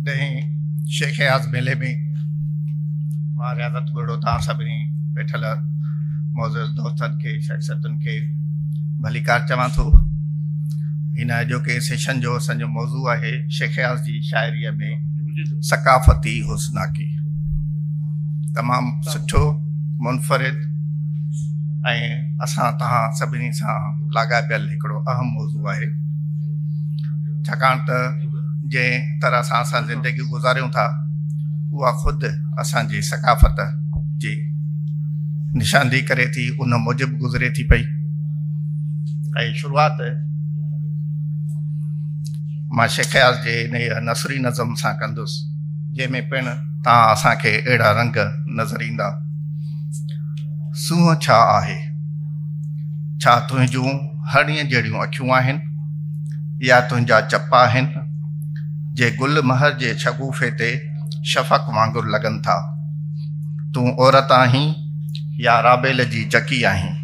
ڏهين شيخ اياز ميلي ۾ مان رياضت ٻرڙو توهان سڀني ويٺل معزز دوستن کي شخصيتن کي ڀليڪار چوان ٿو. هن اڄوڪي سيشن جو اسان جو موضوع آهي شيخ اياز جي شاعريء ۾ ثقافتي حسناڪي. تمام سٺو، منفرد ۽ اسان توهان سڀني سان لاڳاپيل هڪڙو اهم موضوع آهي. ڇاڪاڻ ته جنهن طرح سان اسان زندگي گذاريون ٿا اها خود اسان جي ثقافت جي نشاندهي ڪري ٿي، ان موجب گذري ٿي پئي. ۽ شروعات مان شيخ اياز جي انهيء نثري نظم سان ڪندس، جنهن ۾ پڻ توهان اسان کي اهڙا رنگ نظر ايندا. سونهن ڇا آهي؟ ڇا تنهنجون هرڻيء جهڙيون اکيون آهن؟ يا تنهنجا چپ آهن، جي گل مهر جي شگوفي تي شفق وانگر لڳن ٿا؟ تون عورت آهين يا رابيل جي چڪي آهين؟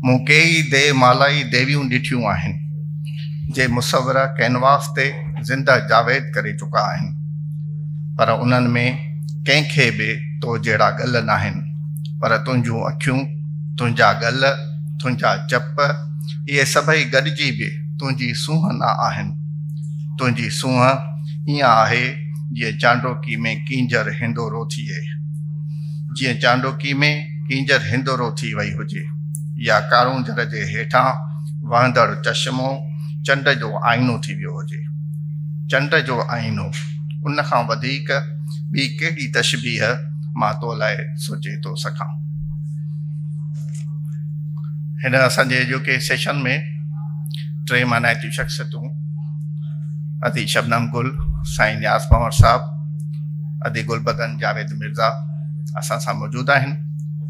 مون ڪيئي ديو مالائي ديويون ڏٺيون آهن، جي مصور ڪينواس تي زنده جاويد ڪري چڪا آهن، پر انهن ۾ ڪنهن کي به تو جهڙا ڳل ناهن، پر تنهنجون اکيون، تنهنجا ڳل، تنهنجا چپ، اهي سڀئي گڏجي به تنهنجي سونهن نه آهن. تنهنجي سونهن ائين آهي جيئن چانڊوڪي ۾ ڪينجهر هندورو ٿئي. جيئن چانڊوڪي ۾ ڪينجهر هندورو ٿي وئي هجي يا ڪارونجهر جي هيٺان وهندڙ چشمو چنڊ جو آئينو ٿي ويو هجي. چنڊ جو آئينو، ان کان وڌيڪ ٻي ڪهڙي تشبيهه مان تو لاء سوچي ٿو سگهان. هن اسان جي اڄوڪي سيشن ۾ ٽي مانائتيون شخصيتون ادي شبنم گل، سائين نياز پنهور صاحب، ادي گلبدن جاويد مرزا اسان سان موجود آهن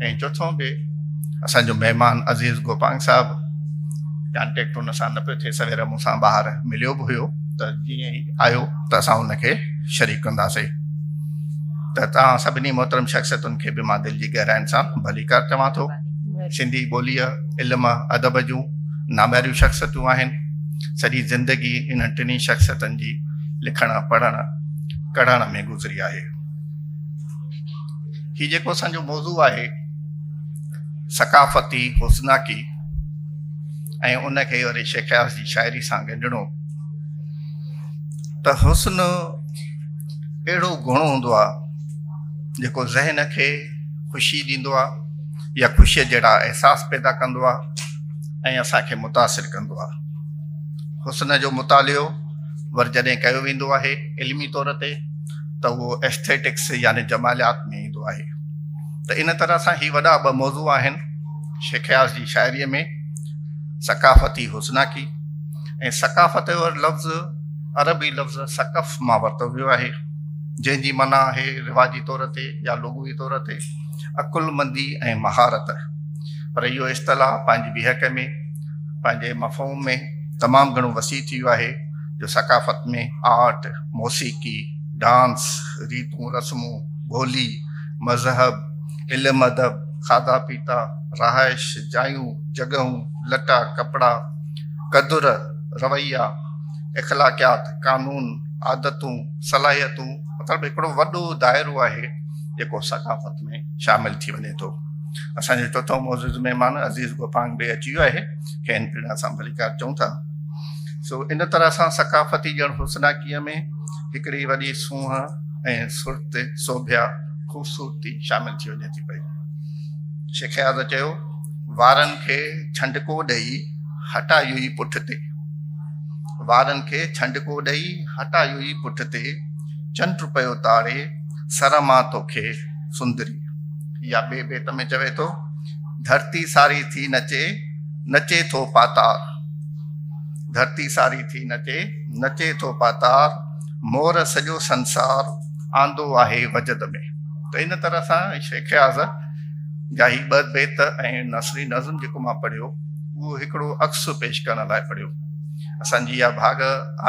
۽ چوٿون به اسان جو مهمان عزيز گوپانگ صاحب ڪانٽيڪٽ ان سان نه پيو ٿئي، سوير مون سان ٻاهر مليو به هيو ته جيئن ئي آيو ته اسان ان کي شريڪ ڪنداسين. ته توهان سڀني محترم شخصيتن کي به مان دل جي گهراين سان ڀليڪار چوان ٿو. سنڌي ٻوليء، علم، ادب جون نامياريون شخصيتون آهن. سڄي زندگي انهن ٽنهي شخصيتن جي لکڻ، پڙهڻ، ڪڙهڻ ۾ گذري آهي. هي جيڪو اسان جو موضوع آهي ثقافتي حسناڪي ۽ ان کي وري شيخ اياز جي شاعري سان ڳنڍڻو ته حسن اهڙو گڻ هوندو آهي جيڪو ذهن کي خوشي ڏيندو آهي يا خوشيء جهڙا احساس پيدا ڪندو آهي ۽ اسان کي متاثر ڪندو آهي. حسن جو مطالعو ور جڏهن ڪيو ويندو آهي علمي طور تي ته اهو ايسٿيٽڪس يعني جماليات ۾ ايندو آهي ته ان طرح سان هي وڏا ٻه موضوع آهن شيخ اياز جي شاعريء ۾ ثقافتي حسناڪي ۽ ثقافت جو لفظ عربي لفظ سقف مان ورتو ويو آهي، جنهن جي معنيٰ آهي رواجي طور تي يا لغوي طور تي عقلمندي ۽ مهارت. پر اهو اصطلاح پنهنجي بيهڪ ۾، پنهنجي مفهوم ۾ تمام گهڻو وسيع ٿي ويو آهي، جو ثقافت ۾ آرٽ، موسيقي، ڊانس، ريتون رسمون، ٻولي، مذهب، علم ادب، کاڌا پيتا، رهائش، جايون، جڳهون، لٽا ڪپڙا، قدر، رويا، اخلاقيات، قانون، عادتون، صلاحيتون مطلب هڪڙو وڏو دائرو آهي جيڪو ثقافت ۾ شامل ٿي وڃي ٿو. اسان جو چوٿون معزز مهمان عزيز گوپانگ به اچي ويو آهي، کين پڻ اسان ڀليڪار چئون ٿا. سو ان طرح سان ثقافتي ڄڻ حسناڪيء ۾ هڪڙي وڏي سونهن ۽ سرت، سوڀيا، خوبصورتي شامل ٿي وڃي ٿي پئي. شيخ اياز چيو، وارن کي ڇنڊڪو ڏئي هٽايوئي پٺتي. وارن کي ڇنڊڪو ڏئي هٽايوئي پٺتي، چنڊ پيو تاڙي سر مان توکي سندري. يا ٻئي بيت ۾ چوي ٿو، ڌرتي ساري ٿي نچي، نچي ٿو پاتار. ڌرتي ساري ٿي نچي، نچي ٿو پاتار، مور سڄو سنسار آندو آهي وجد ۾. ته ان طرح سان شيخ اياز جا هي ٻه بيت ۽ نثري نظم جيڪو مان پڙهيو، اهو هڪڙو عڪس پيش ڪرڻ لاء پڙهيو. اسان جي اها ڀاڳ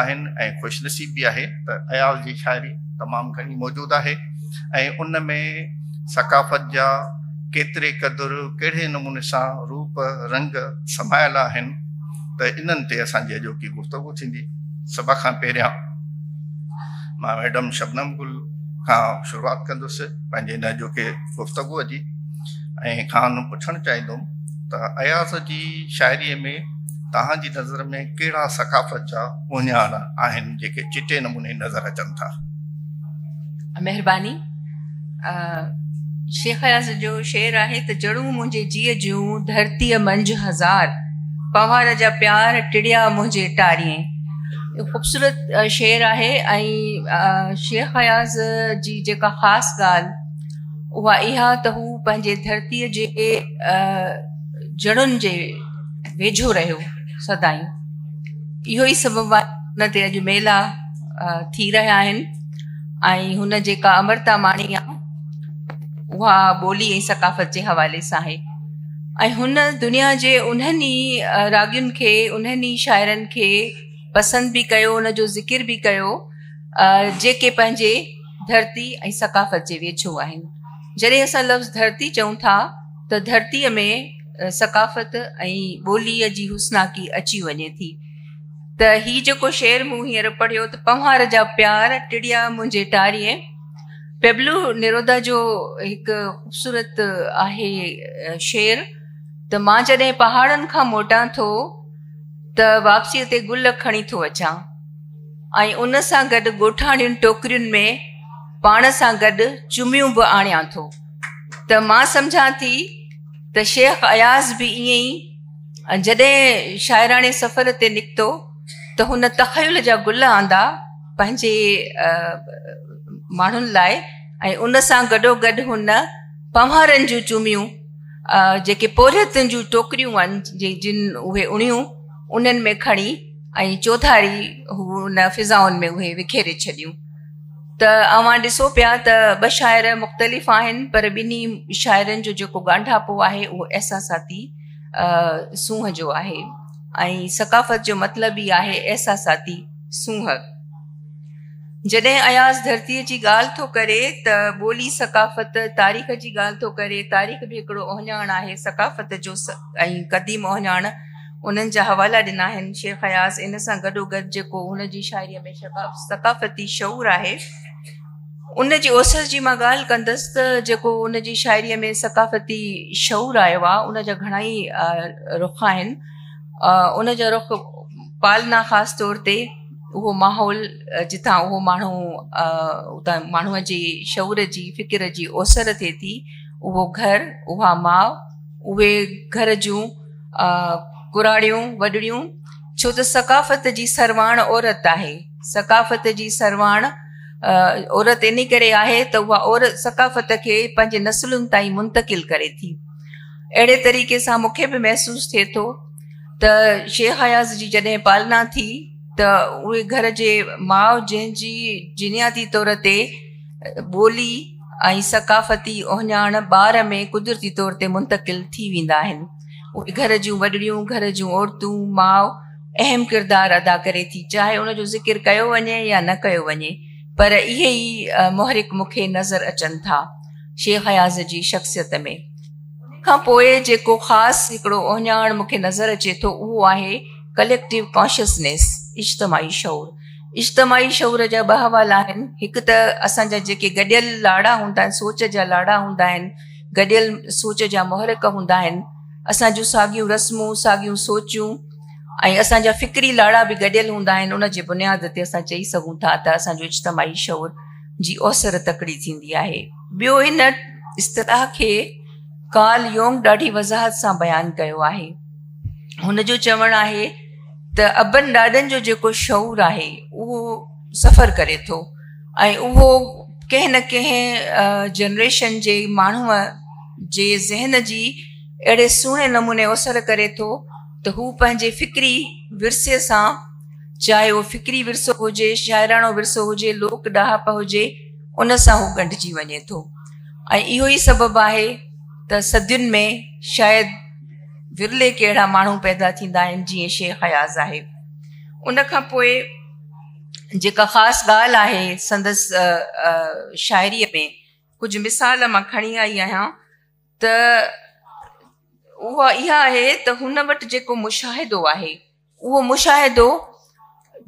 آهن ۽ خوش نصيب به آهي ته اياز جي شاعري تمام گهڻي موجود آهي ۽ ان ۾ ثقافت جا ڪيتري قدر ڪهڙي نموني سان روپ رنگ سمايل آهن ته انهن تي اسان جي اڄوڪي گفتگو ٿيندي. سڀ کان پهريان مان ميڊم شبنم گل کان شروعات ڪندس پنهنجي هن اڄوڪي گفتگوء جي ۽ کانئن پڇڻ چاهيندم ته اياز جي شاعريء ۾ توهان جي نظر ۾ ڪهڙا ثقافت جا اهڃاڻ آهن جيڪي چٽي نموني نظر اچن ٿا؟ مهرباني. شيخ اياز جو شعر آهي ته جڙون منهنجي جيء جون ڌرتيء منجهه هزار، پنهوار جا پيار ٽڙيا منهنجي ٽارين. اهو خوبصورت شعر آهي ۽ شيخ اياز جي جيڪا خاص ڳالهه اها اها ته هو پنهنجي ڌرتيء جي جڙن جي ويجهو رهيو سدائين. اهو ئي سبب آهي ان تي اڄ ميلا ٿي رهيا آهن ۽ هن جيڪا امرتا ماڻي آهي اها ٻولي ۽ ثقافت جي حوالي سان آهي ۽ هن دنيا جي انهن ئي راڳين کي انهن ئي شاعرن کي پسند به ڪيو ان جو ذڪر به ڪيو جيڪي پنهنجي ڌرتي ۽ ثقافت جي ويجهو آهن جڏهن اسان لفظ ڌرتي چئون ٿا ته ڌرتيء ۾ ثقافت ۽ ٻوليء جي حسناڪي اچي وڃي ٿي ته هي جيڪو شعر مون هينئر پڙهيو ته پنهوار جا پيار ٽڙيا منهنجي ٽاريء پيبلو نرودا جو هڪ خوبصورت آهي شعر ته مان جڏهن پهاڙن کان موٽان ٿو ته واپسيء تي گل کڻي ٿو اچان ۽ ان سان گڏ ڳوٺاڻين ٽوڪرين ۾ پاڻ سان گڏ چميون به آڻيان ٿو ته مان سمجهان ٿي ته شيخ اياز به ائين ئي جڏهن شاعراڻي سفر تي نڪتو ته هن تخيل جا گل آندا پنهنجي ماڻهن لاء ۽ ان سان گڏوگڏ هن پنهوارن جون چميون جيڪي پورهيتن جون ٽوڪريون آهن جن اهي اڻيون انهن ۾ کڻي ۽ چوڌاري هو ان فضائن ۾ اهي وکيري ڇڏيون ته اوهان ڏسو پيا ته ٻه شاعر مختلف آهن پر ٻنهي شاعرن جو جيڪو ڳانڍاپو آهي اهو احساساتي سونهن جو آهي ۽ ثقافت جو مطلب ئي آهي احساساتي سونهن. جڏهن اياز ڌرتيء جي ڳالهه ٿو ڪري ته ٻولي، ثقافت، تاريخ جي ڳالهه ٿو ڪري، تاريخ به هڪڙو اهڃاڻ آهي ثقافت جو ۽ قديم اهڃاڻ انهن جا حوالا ڏنا آهن شيخ اياز ان سان گڏوگڏ جيڪو هن جي شاعريء ۾ ثقافتي شعور آهي ان جي اوسر جي مان ڳالهه ڪندس ته جيڪو ان جي شاعريء ۾ ثقافتي شعور آيو آهي ان جا گهڻا ئي رخ آهن ان جا رخ پالنا خاص طور تي اهو ماحول جتان اهو ماڻهو اتان ماڻهوء جي شعور جي فڪر جي اوسر ٿئي ٿي اهو گهر اها ماء اهي گهر جون ڪراڙيون وڏڙيون ڇو ته ثقافت جي سرواڻ عورت آهي ثقافت جي سرواڻ عورت انهي ڪري آهي ته اها عورت ثقافت کي پنهنجي نسلن تائين منتقل ڪري ٿي اهڙي طريقي سان مون کي به محسوس ٿئي ٿو ته شيخ اياز جي جڏهن پالنا ٿي ته اهي گهر جي ماء جنهن جي جينياتي طور تي ٻولي ۽ ثقافتي اهڃاڻ ٻار ۾ قدرتي طور تي منتقل ٿي ويندا آهن. اهي گهر جون وڏڙيون، گهر جون عورتون، ماء اهم ڪردار ادا ڪري ٿي، چاهي ان جو ذڪر ڪيو وڃي يا نه ڪيو وڃي، پر اهي ئي محرڪ مون کي نظر اچن ٿا شيخ اياز جي شخصيت ۾. ان کان پوء جيڪو خاص هڪڙو اهڃاڻ مون کي نظر اچي ٿو اهو آهي ڪليڪٽو ڪانشسنيس، اجتماعي شعور. اجتماعي شعور جا ٻه حوالا آهن، هڪ ته اسان جا جيڪي گڏيل لاڙا هوندا آهن، سوچ جا لاڙا هوندا آهن، گڏيل سوچ جا محرڪ هوندا آهن، اسان جون ساڳيون رسمون، ساڳيون سوچون ۽ اسان جا فڪري لاڙا به گڏيل هوندا آهن، ان جي بنياد تي اسان چئي سگهون ٿا ته اسان جو اجتماعي شعور جي اوسر تڪڙي ٿيندي آهي. ٻيو هن اصطلاح کي ڪارل يونگ ڏاڍي وضاحت سان بيان ڪيو آهي. هن جو چوڻ آهي ته ابن ڏاڏن جو جيڪو شعور آهي اهو سفر ڪري ٿو ۽ اهو ڪنهن نه ڪنهن جنريشن جي ماڻهوء جي ذهن جي اهڙي سهڻي نموني اوسر ڪري ٿو ته هو پنهنجي فڪري ورثي سان چاهي اهو فڪري ورثو هجي، شاعراڻو ورثو هجي، لوڪ ڏاهپ هجي، ان سان هو ڳنڍجي وڃي ٿو ۽ اهو ئي سبب آهي ته صدين ۾ شايد ورلي ڪي اهڙا ماڻهو پيدا ٿيندا آهن جيئن شيخ اياز آهي. ان کان پوء جيڪا خاص ڳالهه آهي سندس شاعريء ۾ ڪجهه مثال مان کڻي آئي آهيان ته اها اها آهي ته هن وٽ جيڪو مشاهدو آهي اهو مشاهدو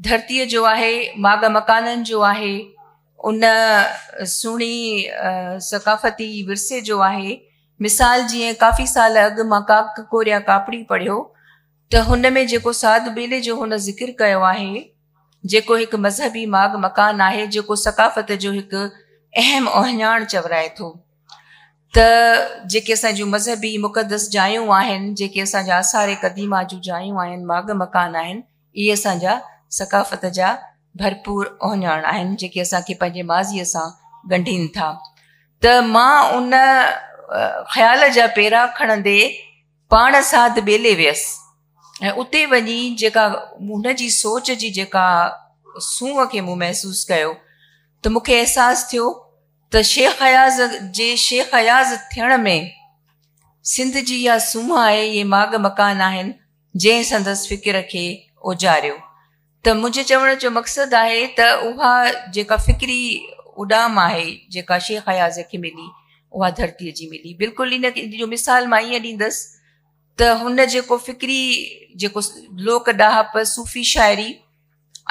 ڌرتيء جو آهي، ماڳ مڪانن جو آهي، ان سهڻي ثقافتي ورثي جو آهي. مثال جيئن ڪافي سال اڳ مان ڪاڪ ڪڪوريا ڪاپڙي پڙهيو ته هن ۾ جيڪو ساڌ ٻيلي جو هن ذڪر ڪيو آهي، جيڪو هڪ مذهبي ماڳ مڪان آهي، جيڪو ثقافت جو هڪ اهم اهڃاڻ چورائي ٿو ته جيڪي اسان جون مذهبي مقدس جايون آهن، جيڪي اسان جا آثار قديمه جون جايون آهن، ماڳ مڪان آهن، اهي اسان جا ثقافت جا ڀرپور اهڃاڻ آهن، جيڪي اسان کي پنهنجي ماضيء سان ڳنڍين ٿا. ته مان ان خيال جا پيرا کڻندي پاڻ ساڌ ٻيلي ويس ۽ اتي وڃي جيڪا هن جي سوچ جي جيڪا سونهن کي مون محسوس ڪيو ته مون کي احساس ٿيو ته شيخ اياز جي شيخ اياز ٿيڻ ۾ سنڌ جي اها سونهن آهي، اهي ماڳ مڪان آهن جنهن سندس فڪر کي اجاريو. ته منهنجي چوڻ جو مقصد آهي ته اها جيڪا فڪري اڏام آهي جيڪا شيخ اياز کي ملي اها ڌرتيء جي ملي. بلڪل ان جو مثال مان ائين ڏيندس ته هن جيڪو فڪري جيڪو لوڪ ڏاهپ، صوفي شاعري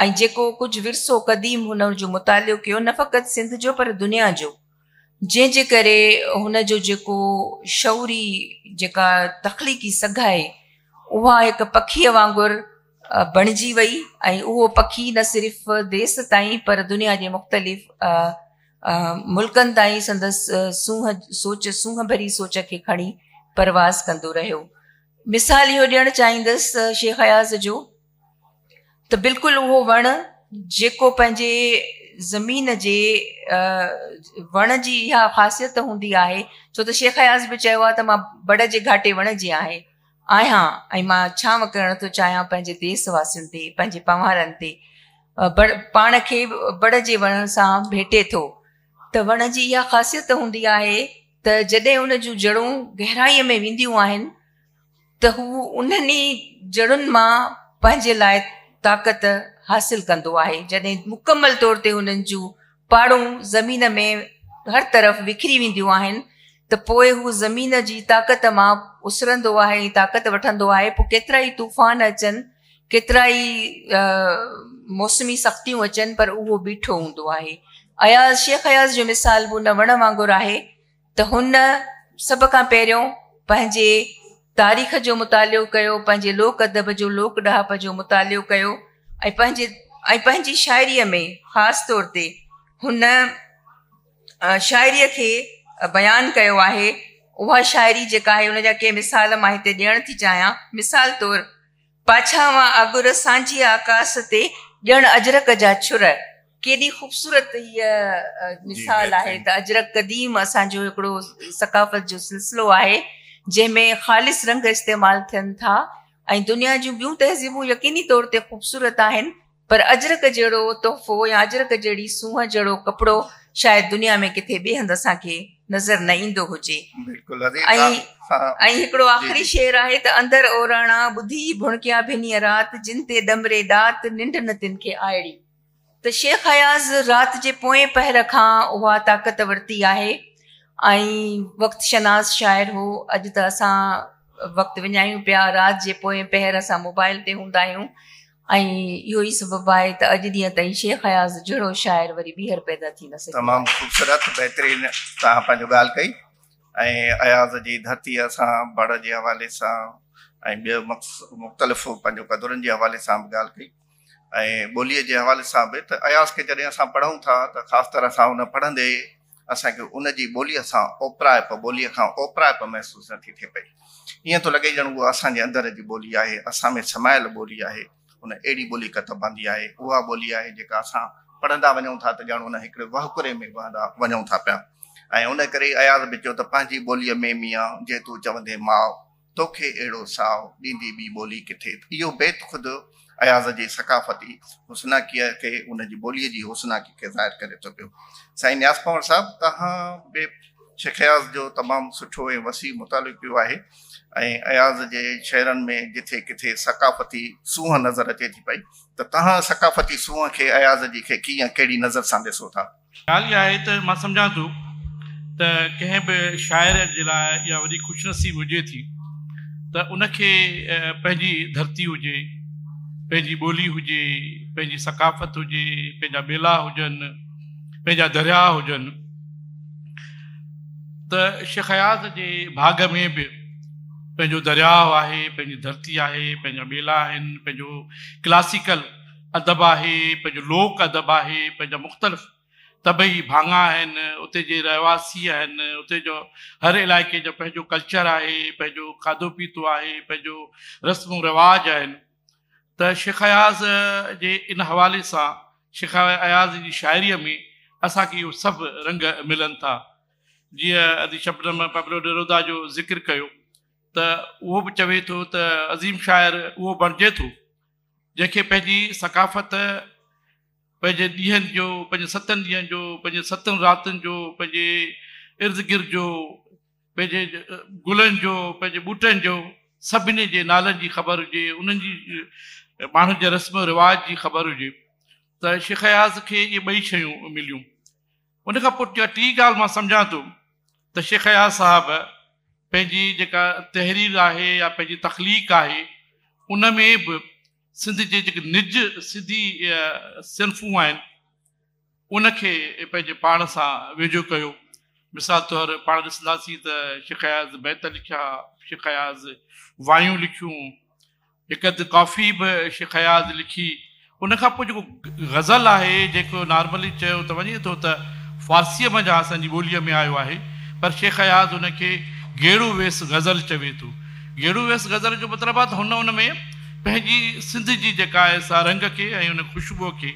۽ جيڪو ڪجهه ورثو قديم هن جو مطالعو ڪيو نه فقط سنڌ جو پر دنيا جو، جنهن جي ڪري هن جو جيڪو شعوري جيڪا تخليقي سگهه آهي اها هڪ پکيء وانگر بڻجي وئي ۽ اهو پکي نه صرف ديس تائين پر دنيا جي مختلف ملڪن تائين سندس سونهن سوچ سونهن ڀري سوچ کي کڻي پرواز ڪندو رهيو. مثال اهو ڏيڻ چاهيندس شيخ اياز جو ته بلڪل اهو وڻ جيڪو پنهنجي زمين جي وڻ جي اها خاصيت هوندي آهي ڇو ته شيخ اياز به چيو آهي ته مان بڙ جي گهاٽي وڻ جيان آهي آهيان ۽ مان ڇانو ڪرڻ ٿو چاهيان پنهنجي ديس واسين تي، پنهنجي پنهوارن تي. بڙ پاڻ کي بڙ جي وڻ سان ڀيٽي ٿو ته وڻ جي اها خاصيت هوندي آهي ته جڏهن ان جون جڙون گهرائيء ۾ وينديون آهن ته هو انهن ئي جڙن مان پنهنجي لاء طاقت حاصل ڪندو آهي. جڏهن مڪمل طور تي انهن جون پاڙون زمين ۾ هر طرف وکري وينديون آهن ته پوء هو زمين جي طاقت مان اسرندو آهي ۽ طاقت وٺندو آهي. پوء ڪيترائي طوفان اچن، ڪيترائي موسمي سختيون اچن پر اهو بيٺو هوندو آهي. اياز، شيخ اياز جو مثال به ان وڻ وانگر آهي ته هن سڀ کان پهريون پنهنجي تاريخ جو مطالعو ڪيو، پنهنجي لوڪ ادب جو، لوڪ ڏاهپ جو مطالعو ڪيو ۽ پنهنجي ۽ پنهنجي شاعريء ۾ خاص طور تي هن شاعريء کي بيان ڪيو آهي. اها شاعري جيڪا آهي ان جا ڪي مثال مان هتي ڏيڻ ٿي چاهيان. مثال طور. پاڇاوان آڳر سانجهيء آڪاس تي ڄڻ اجرڪ جا ڇر. ڪيڏي خوبصورت هيء مثال آهي ته اجرڪ قديم اسان جو هڪڙو ثقافت جو سلسلو آهي جنهن ۾ خالص رنگ استعمال ٿين ٿا ۽ دنيا جون ٻيون تهذيبون يقيني طور تي خوبصورت آهن پر اجرڪ جهڙو تحفو يا اجرڪ جهڙي سونهن جهڙو ڪپڙو شايد دنيا ۾ ڪٿي ٻئي هنڌ اسان کي نظر نه ايندو هجي. ۽ هڪڙو آخري شعر آهي ته اندر اوراڻا ٻڌي ڀڻڪيا ڀنيء رات جن تي ڏمري ڏات ننڊ نه تن کي آئڙي. ته شيخ اياز رات جي پوئين پهر کان اها طاقت ورتي آهي ۽ وقت شناس شاعر هو. اڄ ته اسان وقت وڃايون پيا رات جي پوئين پهر اسان موبائل تي هوندا آهيون ۽ اهو ئي سبب آهي ته اڄ ڏينهن تائين شيخ اياز جهڙو شاعر وري ٻيهر پيدا ٿي نه سگهيو آهي. تمام خوبصورت بهترين توهان پنهنجو ڳالهه ڪئي ۽ اياز جي ڌرتيء سان بڙ جي حوالي سان ۽ ٻيو مختلف پنهنجو قدرن جي حوالي سان به ڳالهه ڪئي ۽ ٻوليء جي حوالي سان به ته اياز کي جڏهن اسان پڙهون ٿا ته خاص طرح سان ان پڙهندي اسان کي ان جي ٻوليء سان اوپرائپ ٻوليء کان اوپرائپ محسوس نٿي ٿئي پئي. ائين ٿو لڳي ڄڻ اها اسان جي اندر جي ٻولي آهي، اسان ۾ سمايل ٻولي آهي، ان اهڙي ٻولي ڪتب آندي آهي، اها ٻولي آهي جيڪا اسان پڙهندا وڃون ٿا ته ڄڻ ان هڪڙي وهڪري ۾ وهندا وڃون ٿا پيا ۽ ان ڪري ئي اياز به چيو ته پنهنجي ٻوليء ۾ ميان جي تون چوندين ماء توکي اهڙو ساء ڏيندي ٻي ٻولي ڪٿي؟ اهو بيت خود اياز جي ثقافتي حسناڪيء کي، ان جي ٻوليء جي حسناڪي کي ظاهر ڪري ٿو پيو. سائين نياز پنهور صاحب توهان به شيخ اياز جو تمام سٺو ۽ وسيع مطالعو ڪيو آهي ۽ اياز جي شعرن ۾ جٿي ڪٿي ثقافتي سونهن نظر اچي ٿي پئي ته توهان ثقافتي سونهن کي اياز جي کي ڪيئن ڪهڙي نظر سان ڏسو ٿا؟ ڳالهه اها آهي ته مان سمجهان ٿو ته ڪنهن به شاعر جي لاء اها وڏي خوش نصيب هجي ٿي ته ان کي پنهنجي ڌرتي هجي، پنهنجي ٻولي هجي، پنهنجي ثقافت هجي، پنهنجا ٻيلا هجن، پنهنجا درياء هجن ته شيخ اياز جي ڀاڳ ۾ به پنهنجو درياء آهي، پنهنجي ڌرتي آهي، پنهنجا ٻيلا آهن، پنهنجو ڪلاسيڪل ادب آهي، پنهنجو لوڪ ادب آهي، پنهنجا مختلف طبعي ڀاڱا آهن، اتي جي رهواسي آهن، اتي جو هر علائقي جو پنهنجو ڪلچر آهي، پنهنجو کاڌو پيتو آهي، پنهنجو رسمون رواج آهن ته شيخ اياز جي ان حوالي سان شيخ اياز جي شاعريء ۾ اسان کي اهو سڀ رنگ ملن ٿا. جيئن ادي شبنم پبلو نرودا جو ذڪر ڪيو ته اهو به چوي ٿو ته عظيم شاعر اهو بڻجي ٿو جنهن کي پنهنجي ثقافت، پنهنجي ڏينهن جو، پنهنجي ستن ڏينهن جو، پنهنجي ستن راتن جو، پنهنجي ارد گرد جو، پنهنجي گلن جو، پنهنجي ٻوٽن جو، سڀني جي نالن جي خبر هجي، انهن جي ماڻهن جي رسم و رواج جي خبر هجي ته شيخ اياز کي اهي ٻئي شيون مليون. ان کان پوء ٽين ڳالهه مان سمجهان ٿو ته شيخ اياز صاحب پنهنجي جيڪا تحرير آهي يا پنهنجي تخليق آهي ان ۾ به سنڌ جي جيڪي نج سنڌي صنفون آهن ان کي پنهنجي پاڻ سان ويجهو ڪيو. مثال طور پاڻ ڏسنداسين ته شيخ اياز بيت لکيا، شيخ اياز وايون لکيون، هڪ اڌ ڪافي به شيخ اياز لکي. ان کان پوء جيڪو غزل آهي جيڪو نارملي چيو ته وڃي ٿو ته فارسيء منجهان اسان جي ٻوليء ۾ آيو آهي پر شيخ اياز ان کي گيڙو ويس غزل چوي ٿو. گيڙو ويس غزل جو مطلب آهي ته هن ان ۾ پنهنجي سنڌ جي جيڪا آهي سا رنگ کي ۽ ان خوشبوء کي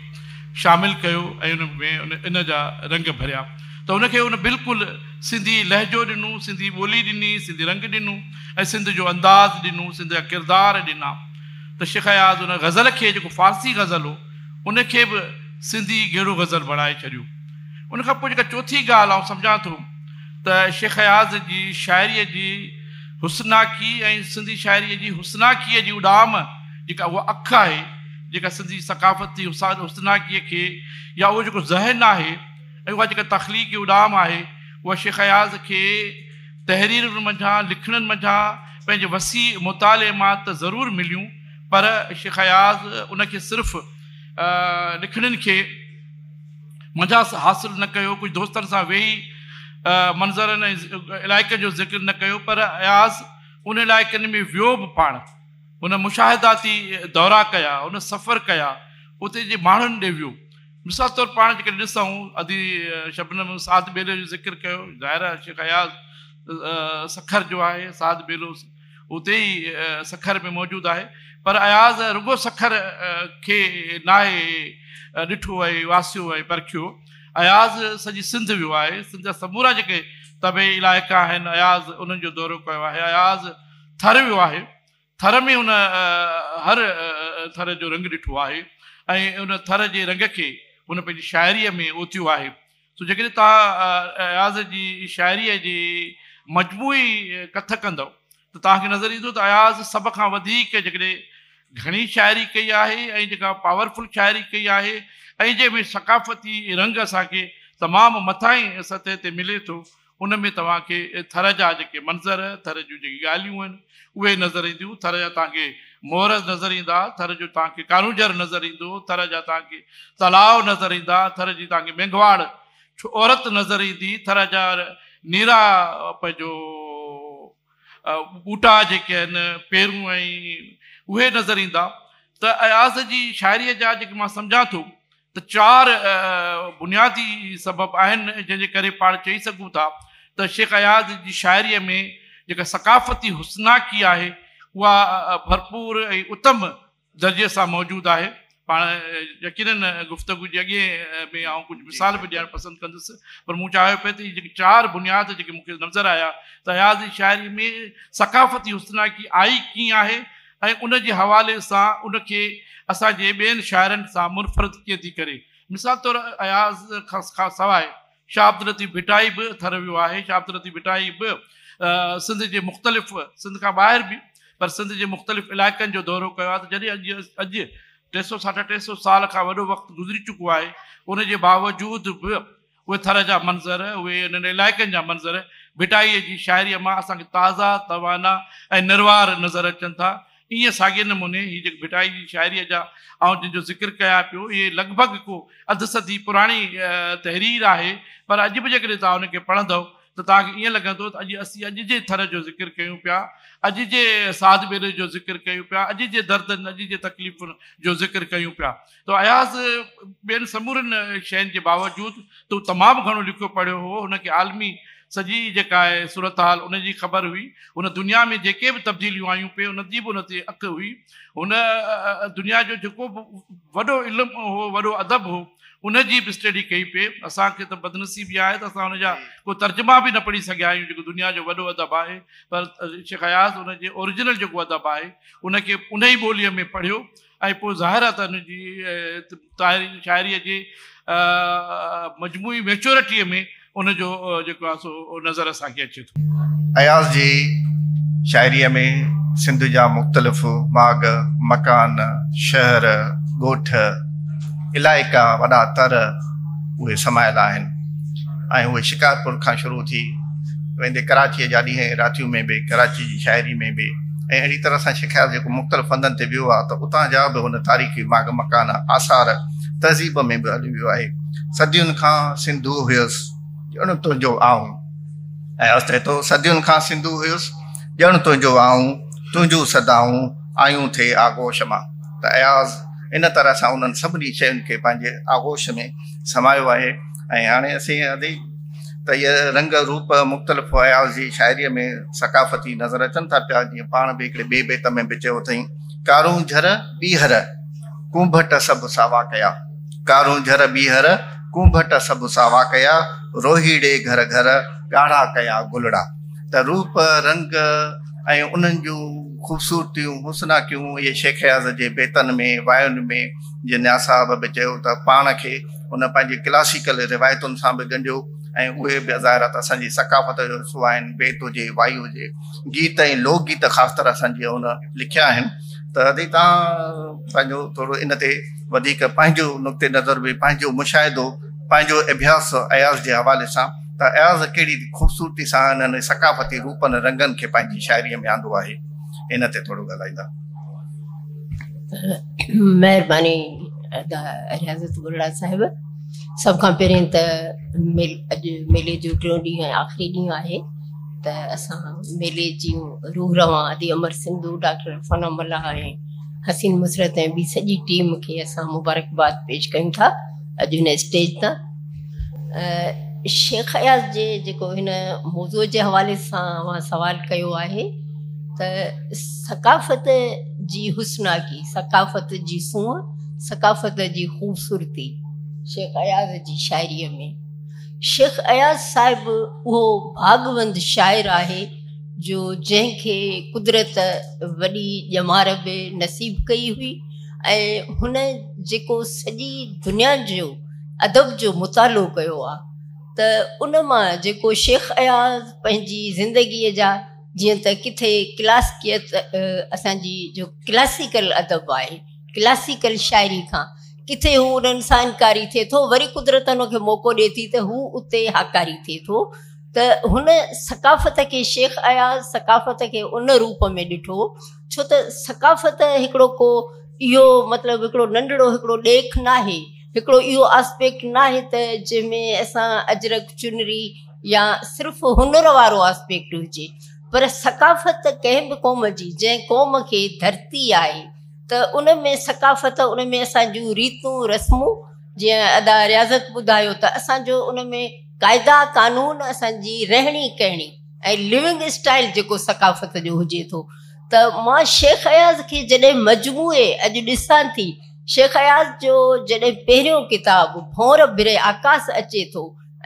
شامل ڪيو ۽ ان ۾ ان جا رنگ ڀريا ته ان کي ان بلڪل سنڌي لهجو ڏنو، سنڌي ٻولي ڏني، سنڌي رنگ ڏنو ۽ سنڌ جو انداز ڏنو، سنڌ جا ڪردار ڏنا ته شيخ اياز ان غزل کي جيڪو فارسي غزل هو ان کي به سنڌي گيڙو غزل بڻائي ڇڏيو. ان کان پوء جيڪا چوٿين ڳالهه آئون سمجهان ٿو ته شيخ اياز جي شاعريء جي حسناڪي ۽ سنڌي شاعريء جي حسناڪيء جي اڏام جيڪا اها اک آهي جيڪا سنڌي ثقافتي حسناڪيء کي يا اهو جيڪو ذهن آهي ۽ اها جيڪا تخليقي اڏام آهي اها شيخ اياز کي تحريرن منجهان لکڻين منجهان پنهنجي وسيع مطالعي مان ته ضرور مليون پر شيخ اياز ان کي صرف لکڻين کي منجهان حاصل نه ڪيو، ڪجهه دوستن سان ويهي منظرن ۽ علائقن جو ذڪر نه ڪيو پر اياز ان علائقن ۾ ويو به پاڻ، هن مشاهداتي دورا ڪيا، هن سفر ڪيا، اتي جي ماڻهن ڏي ويو. مثال طور پاڻ جيڪڏهن ڏسون ادي شبنم ساڌ ٻيلي جو ذڪر ڪيو، ظاهر آهي شيخ اياز سکر جو آهي، ساڌ ٻيلو اتي ئي سکر ۾ موجود آهي پر اياز رڳو سکر کي ناهي ڏٺو ۽ واسيو ۽ پرکيو، اياز سڄي سنڌ ويو آهي، سنڌ جا سمورا جيڪي طبعي علائقا آهن اياز انهن جو دورو ڪيو آهي، اياز ٿر ويو آهي، ٿر ۾ هن هر ٿر جو رنگ ڏٺو آهي ۽ ان ٿر جي رنگ کي هن پنهنجي شاعريء ۾ اوتيو آهي. سو جيڪڏهن توهان اياز جي شاعريء جي مجموعي ڪٿ ڪندؤ ته توهان کي نظر ايندو ته اياز سڀ کان وڌيڪ جيڪڏهن گهڻي شاعري ڪئي آهي ۽ جيڪا پاورفل شاعري ڪئي آهي ۽ جنهن ۾ ثقافتي رنگ اسان کي تمام مٿاهين سطح تي ملي ٿو ان ۾ توهان کي ٿر جا جيڪي منظر، ٿر جون جيڪي ڳالهيون آهن اهي نظر اينديون، ٿر جا توهان کي مور نظر ايندا، ٿر جو توهان کي ڪارونجهر نظر ايندو، ٿر جا توهان کي تلاء نظر ايندا، ٿر جي توهان کي مينگهواڙ عورت نظر ايندي، ٿر جا نيرا پنهنجو ٻوٽا جيڪي آهن پيرون ۽ اهي نظر ايندا ته اياز جي شاعريء جا جيڪي مان سمجهان ٿو ته چار بنيادي سبب آهن جنهن جي ڪري پاڻ چئي سگهون ٿا ته شيخ اياز جي شاعريء ۾ جيڪا ثقافتي حسناڪي آهي اها ڀرپور ۽ اتم درجي سان موجود آهي. پاڻ يقينن گفتگو جي اڳئين ۾ آئون ڪجهه مثال به ڏيڻ پسند ڪندس پر مون چاهيو پئي ته هي جيڪي چار بنياد جيڪي مون کي نظر آيا ته اياز جي شاعريء ۾ ثقافتي حسناڪي آئي ڪيئن آهي ۽ ان جي حوالي سان ان کي اسان جي ٻين شاعرن سان منفرد ڪيئن ٿي ڪري. مثال طور اياز کان سواء شاهه عبداللطيف ڀٽائي به ٿر ويو آهي. شاهه عبداللطيف ڀٽائي به سنڌ جي مختلف سنڌ کان ٻاهر به پر سنڌ جي مختلف علائقن جو دورو ڪيو آهي ته جڏهن اڄ اڄ ٽي سو ساڍا ٽي سو سال کان وڏو وقت گذري چڪو آهي ان جي باوجود به اهي ٿر جا منظر، اهي انهن علائقن جا منظر ڀٽائيء جي شاعريء مان اسان کي تازا، توانا ۽ نروار نظر اچن ٿا. ائين ساڳئي نموني هي جيڪي ڀٽائي جي شاعريء جا آئون جن جو ذڪر ڪيان پيو، اهي لڳ ڀڳ ڪو اڌ صدي پراڻي تحرير آهي، پر اڄ به جيڪڏهن توهان ان کي پڙهندؤ ته توهان کي ائين لڳندو ته اڄ اسين اڄ جي ٿر جو ذڪر ڪيون پيا، اڄ جي ساڌ ٻيلي جو ذڪر ڪيون پيا، اڄ جي دردن، اڄ جي تڪليفن جو ذڪر ڪيون پيا. ته اياز ٻين سمورين شين جي باوجود ته هو تمام گهڻو لکيو پڙهيو هو، هن کي عالمي سڄي جيڪا آهي صورتحال ان جي خبر هئي، هن دنيا ۾ جيڪي به تبديليون آيون پئي ان جي به ان تي اک هئي، هن دنيا جو جيڪو به وڏو علم هو، وڏو ادب هو، ان جي به اسٽڊي ڪئي پئي. اسان کي ته بدنصيبي آهي ته اسان ان جا ڪو ترجما به نه پڙهي سگهيا آهيون جيڪو دنيا جو وڏو ادب آهي، پر شيخ اياز ان جي اوريجنل جيڪو ادب آهي ان کي ان ئي ٻوليء ۾ پڙهيو ۽ پوء ظاهر آهي ته ان جي شاعريء جي مجموعي ميچورٽيء ۾ ان جو جيڪو آهي سو نظر اسان کي اچي ٿو. اياز جي شاعريء ۾ سنڌ جا مختلف ماڳ، مڪان، شهر، ڳوٺ، علائقا، وڏا تر اهي سمايل آهن ۽ اهي شڪارپور کان شروع ٿي ويندي ڪراچيء جا ڏينهن ۽ راتيون ۾ به ڪراچي جي شاعري ۾ به ۽ اهڙي طرح سان شيخ اياز جيڪو مختلف هنڌن تي ويو آهي ته اتان جا به هن تاريخي ماڳ مڪان، آثار، تهذيب ۾ به هليو ويو آهي. صدين کان سنڌو هيس ڄڻ تنهنجو آئون. اياز چئي ٿو، صدين کان سنڌو هيس ڄڻ تنهنجو آئون، تنهنجون صدائون آيون ٿي آغوش مان. ته اياز ان طرح سان انهن سڀني شين کي پنهنجي آغوش ۾ سمايو آهي ۽ هاڻي اسين ادي ته اهي رنگ روپ مختلف اياز جي شاعريء ۾ ثقافتي نظر اچن ٿا پيا، جيئن پاڻ به هڪڙي ٻئي بيت ۾ به چيو اٿئين، ڪارونجهر ٻيهر، ڪونڀٽ سڀ ساوا ڪيا. ڪارونجهر ٻيهر، ڪونڀٽ سڀ ساوا ڪيا، روهيڙي گهر گهر، ڳاڙها ڪيا گلڙا. ته روپ، رنگ ۽ انهن جون خوبصورتيون، حسناڪيون اهي شيخ اياز جي بيتن ۾، واين ۾، جيئن نياز صاحب به چيو ته پاڻ کي هن پنهنجي ڪلاسيڪل روايتن سان به ڳنڍيو ۽ اهي به ظاهر آهي ته اسان جي ثقافت جو حصو آهن، بيت هجي، وائي هجي، گيت ۽ لوڪ گيت خاص طرح سان جيئن هن لکيا آهن ته ادي توهان پنهنجو ٿورو ان تي وڌيڪ پنهنجو نقطي نظر به پنهنجو مشاهدو پنهنجو اڀياس اياز جي حوالي سان ته اياز ڪهڙي خوبصورتي سان انهن ثقافتي روپن رنگن کي پنهنجي شاعريء ۾ آندو آهي ان تي ٿورو ڳالهائيندا. مهرباني ادا رياضت گلڙا صاحب سڀ کان پهرين ته اڄ ميلي جو ٽيون ڏينهن ۽ آخري ڏينهن آهي ته اسان ميلي جون روح روان ادي امر سنڌو ڊاڪٽر عرفانه ملاح ۽ حسين مسرت ۽ ٻي سڄي ٽيم کي اسان مبارڪباد پيش ڪيون ٿا اڄ هن اسٽيج تان شيخ اياز جي جيڪو هن موضوع جي حوالي سان اوهان سوال ڪيو آهي ته ثقافت جي حسناڪي ثقافت جي سونهن ثقافت جي خوبصورتي شيخ اياز جي شاعريء ۾ شيخ اياز صاحب اهو ڀاڳوند شاعر آهي جو جنهن کي قدرت وڏي ڄمار به نصيب ڪئي هئي ۽ هن جيڪو سڄي دنيا جو ادب جو مطالعو ڪيو آهي ته ان مان جيڪو شيخ اياز پنهنجي زندگيء جا جيئن ته ڪٿي ڪلاسڪيت اسان جي جو ڪلاسيڪل ادب آهي ڪلاسيڪل شاعري کان ڪٿي هو انهن سان انڪاري ٿئي ٿو وري قدرت هن کي موقعو ڏئي ٿي ته هو اتي هاڪاري ٿئي ٿو ته هن ثقافت کي شيخ اياز ثقافت کي ان روپ ۾ ڏٺو ڇو ته ثقافت هڪڙو ڪو اهو مطلب هڪڙو ننڍڙو هڪڙو ڏيک ناهي هڪڙو اهو آسپيڪٽ ناهي ته جنهن ۾ اسان اجرڪ چنري يا صرف هنر وارو آسپيڪٽ هجي پر ثقافت ڪنهن به قوم جي جنهن قوم کي ڌرتي آهي ته ان ۾ ثقافت ان ۾ اسان جون ريتون رسمون جيئن ادا رياضت ٻڌايو ته اسان جو ان ۾ قاعدا قانون اسان جي رهڻي ڪهڻي ۽ لونگ اسٽائل جيڪو ثقافت جو هجي ٿو ته مان شيخ اياز کي جڏهن مجموعي اڄ ڏسان ٿي شيخ اياز جو جڏهن پهريون ڪتاب ڀونر ڀري آڪاس اچي ٿو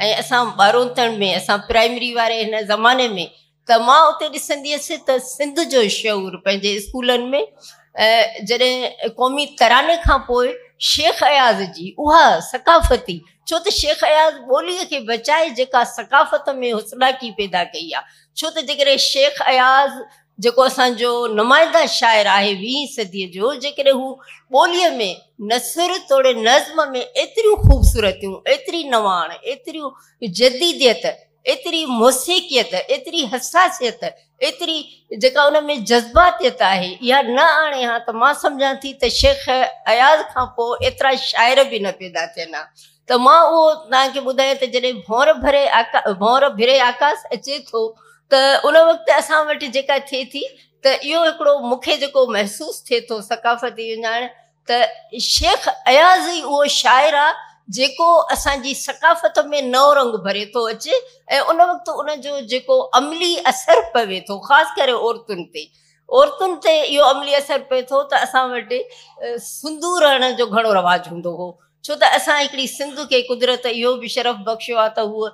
۽ اسان ٻاروتڻ ۾ اسان پرائمري واري هن زماني ۾ ته مان اتي ڏسندي هيس ته سنڌ جو شعور پنهنجي اسڪولن ۾ جڏهن قومي تراني کان پوء شيخ اياز جي اها ثقافتي ڇو ته شيخ اياز ٻوليء کي بچائي جيڪا ثقافت ۾ حسناڪي پيدا ڪئي آهي ڇو ته جيڪڏهن شيخ اياز جيڪو اسان جو نمائنده شاعر آهي ويهين صديء جو جيڪڏهن هو ٻوليء ۾ نثر توڙي نظم ۾ ايتريون خوبصورتيون ايتري نواڻ ايتريون جديديت ايتري موسيقيت، ايتري حساسيت، ايتري جيڪا ان ۾ جذباتيت آهي، اها نه آڻي ها ته مان سمجهان ٿي ته شيخ اياز کان پوء ايترا شاعر به نه پيدا ٿين ها. ته مان اهو توهان کي ٻڌايان ته جڏهن ڀونر ڀري ڀونر ڀري آڪاس اچي ٿو ته ان وقت اسان وٽ جيڪا ٿئي ٿي ته اهو هڪڙو مون کي جيڪو محسوس ٿئي ٿو ثقافتي اهڃاڻ ته شيخ اياز ئي اهو شاعر آ جيڪو اسان جي ثقافت ۾ نئون رنگ ڀري ٿو اچي ۽ ان وقت ان جو جيڪو عملي اثر پوي ٿو خاص ڪري عورتن تي، عورتن تي اهو عملي اثر پئي ٿو ته اسان وٽ سندور هڻڻ جو گهڻو رواج هوندو هو، ڇو ته اسان هڪڙي سنڌ کي قدرت اهو به شرف بخشيو آ ته هوء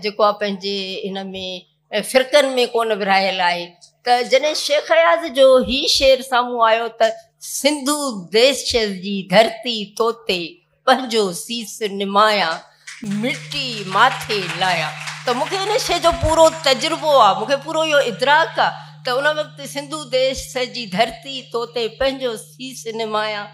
جيڪو آ پنهنجي هن ۾ فرقن ۾ ڪونه ورهايل آهي. ته جڏهن شيخ اياز جو هي شعر سامهون آيو ته سنڌو ديش جي ڌرتي توتي پنهنجو سيس نمايان، مٽي ماٿي لايان، ته مون کي ان شيء جو پورو تجربو آ، مون کي پورو اهو ادراڪ آ ته ان وقت سنڌو ديش جي ڌرتي توتي پنهنجو سيس نمايان،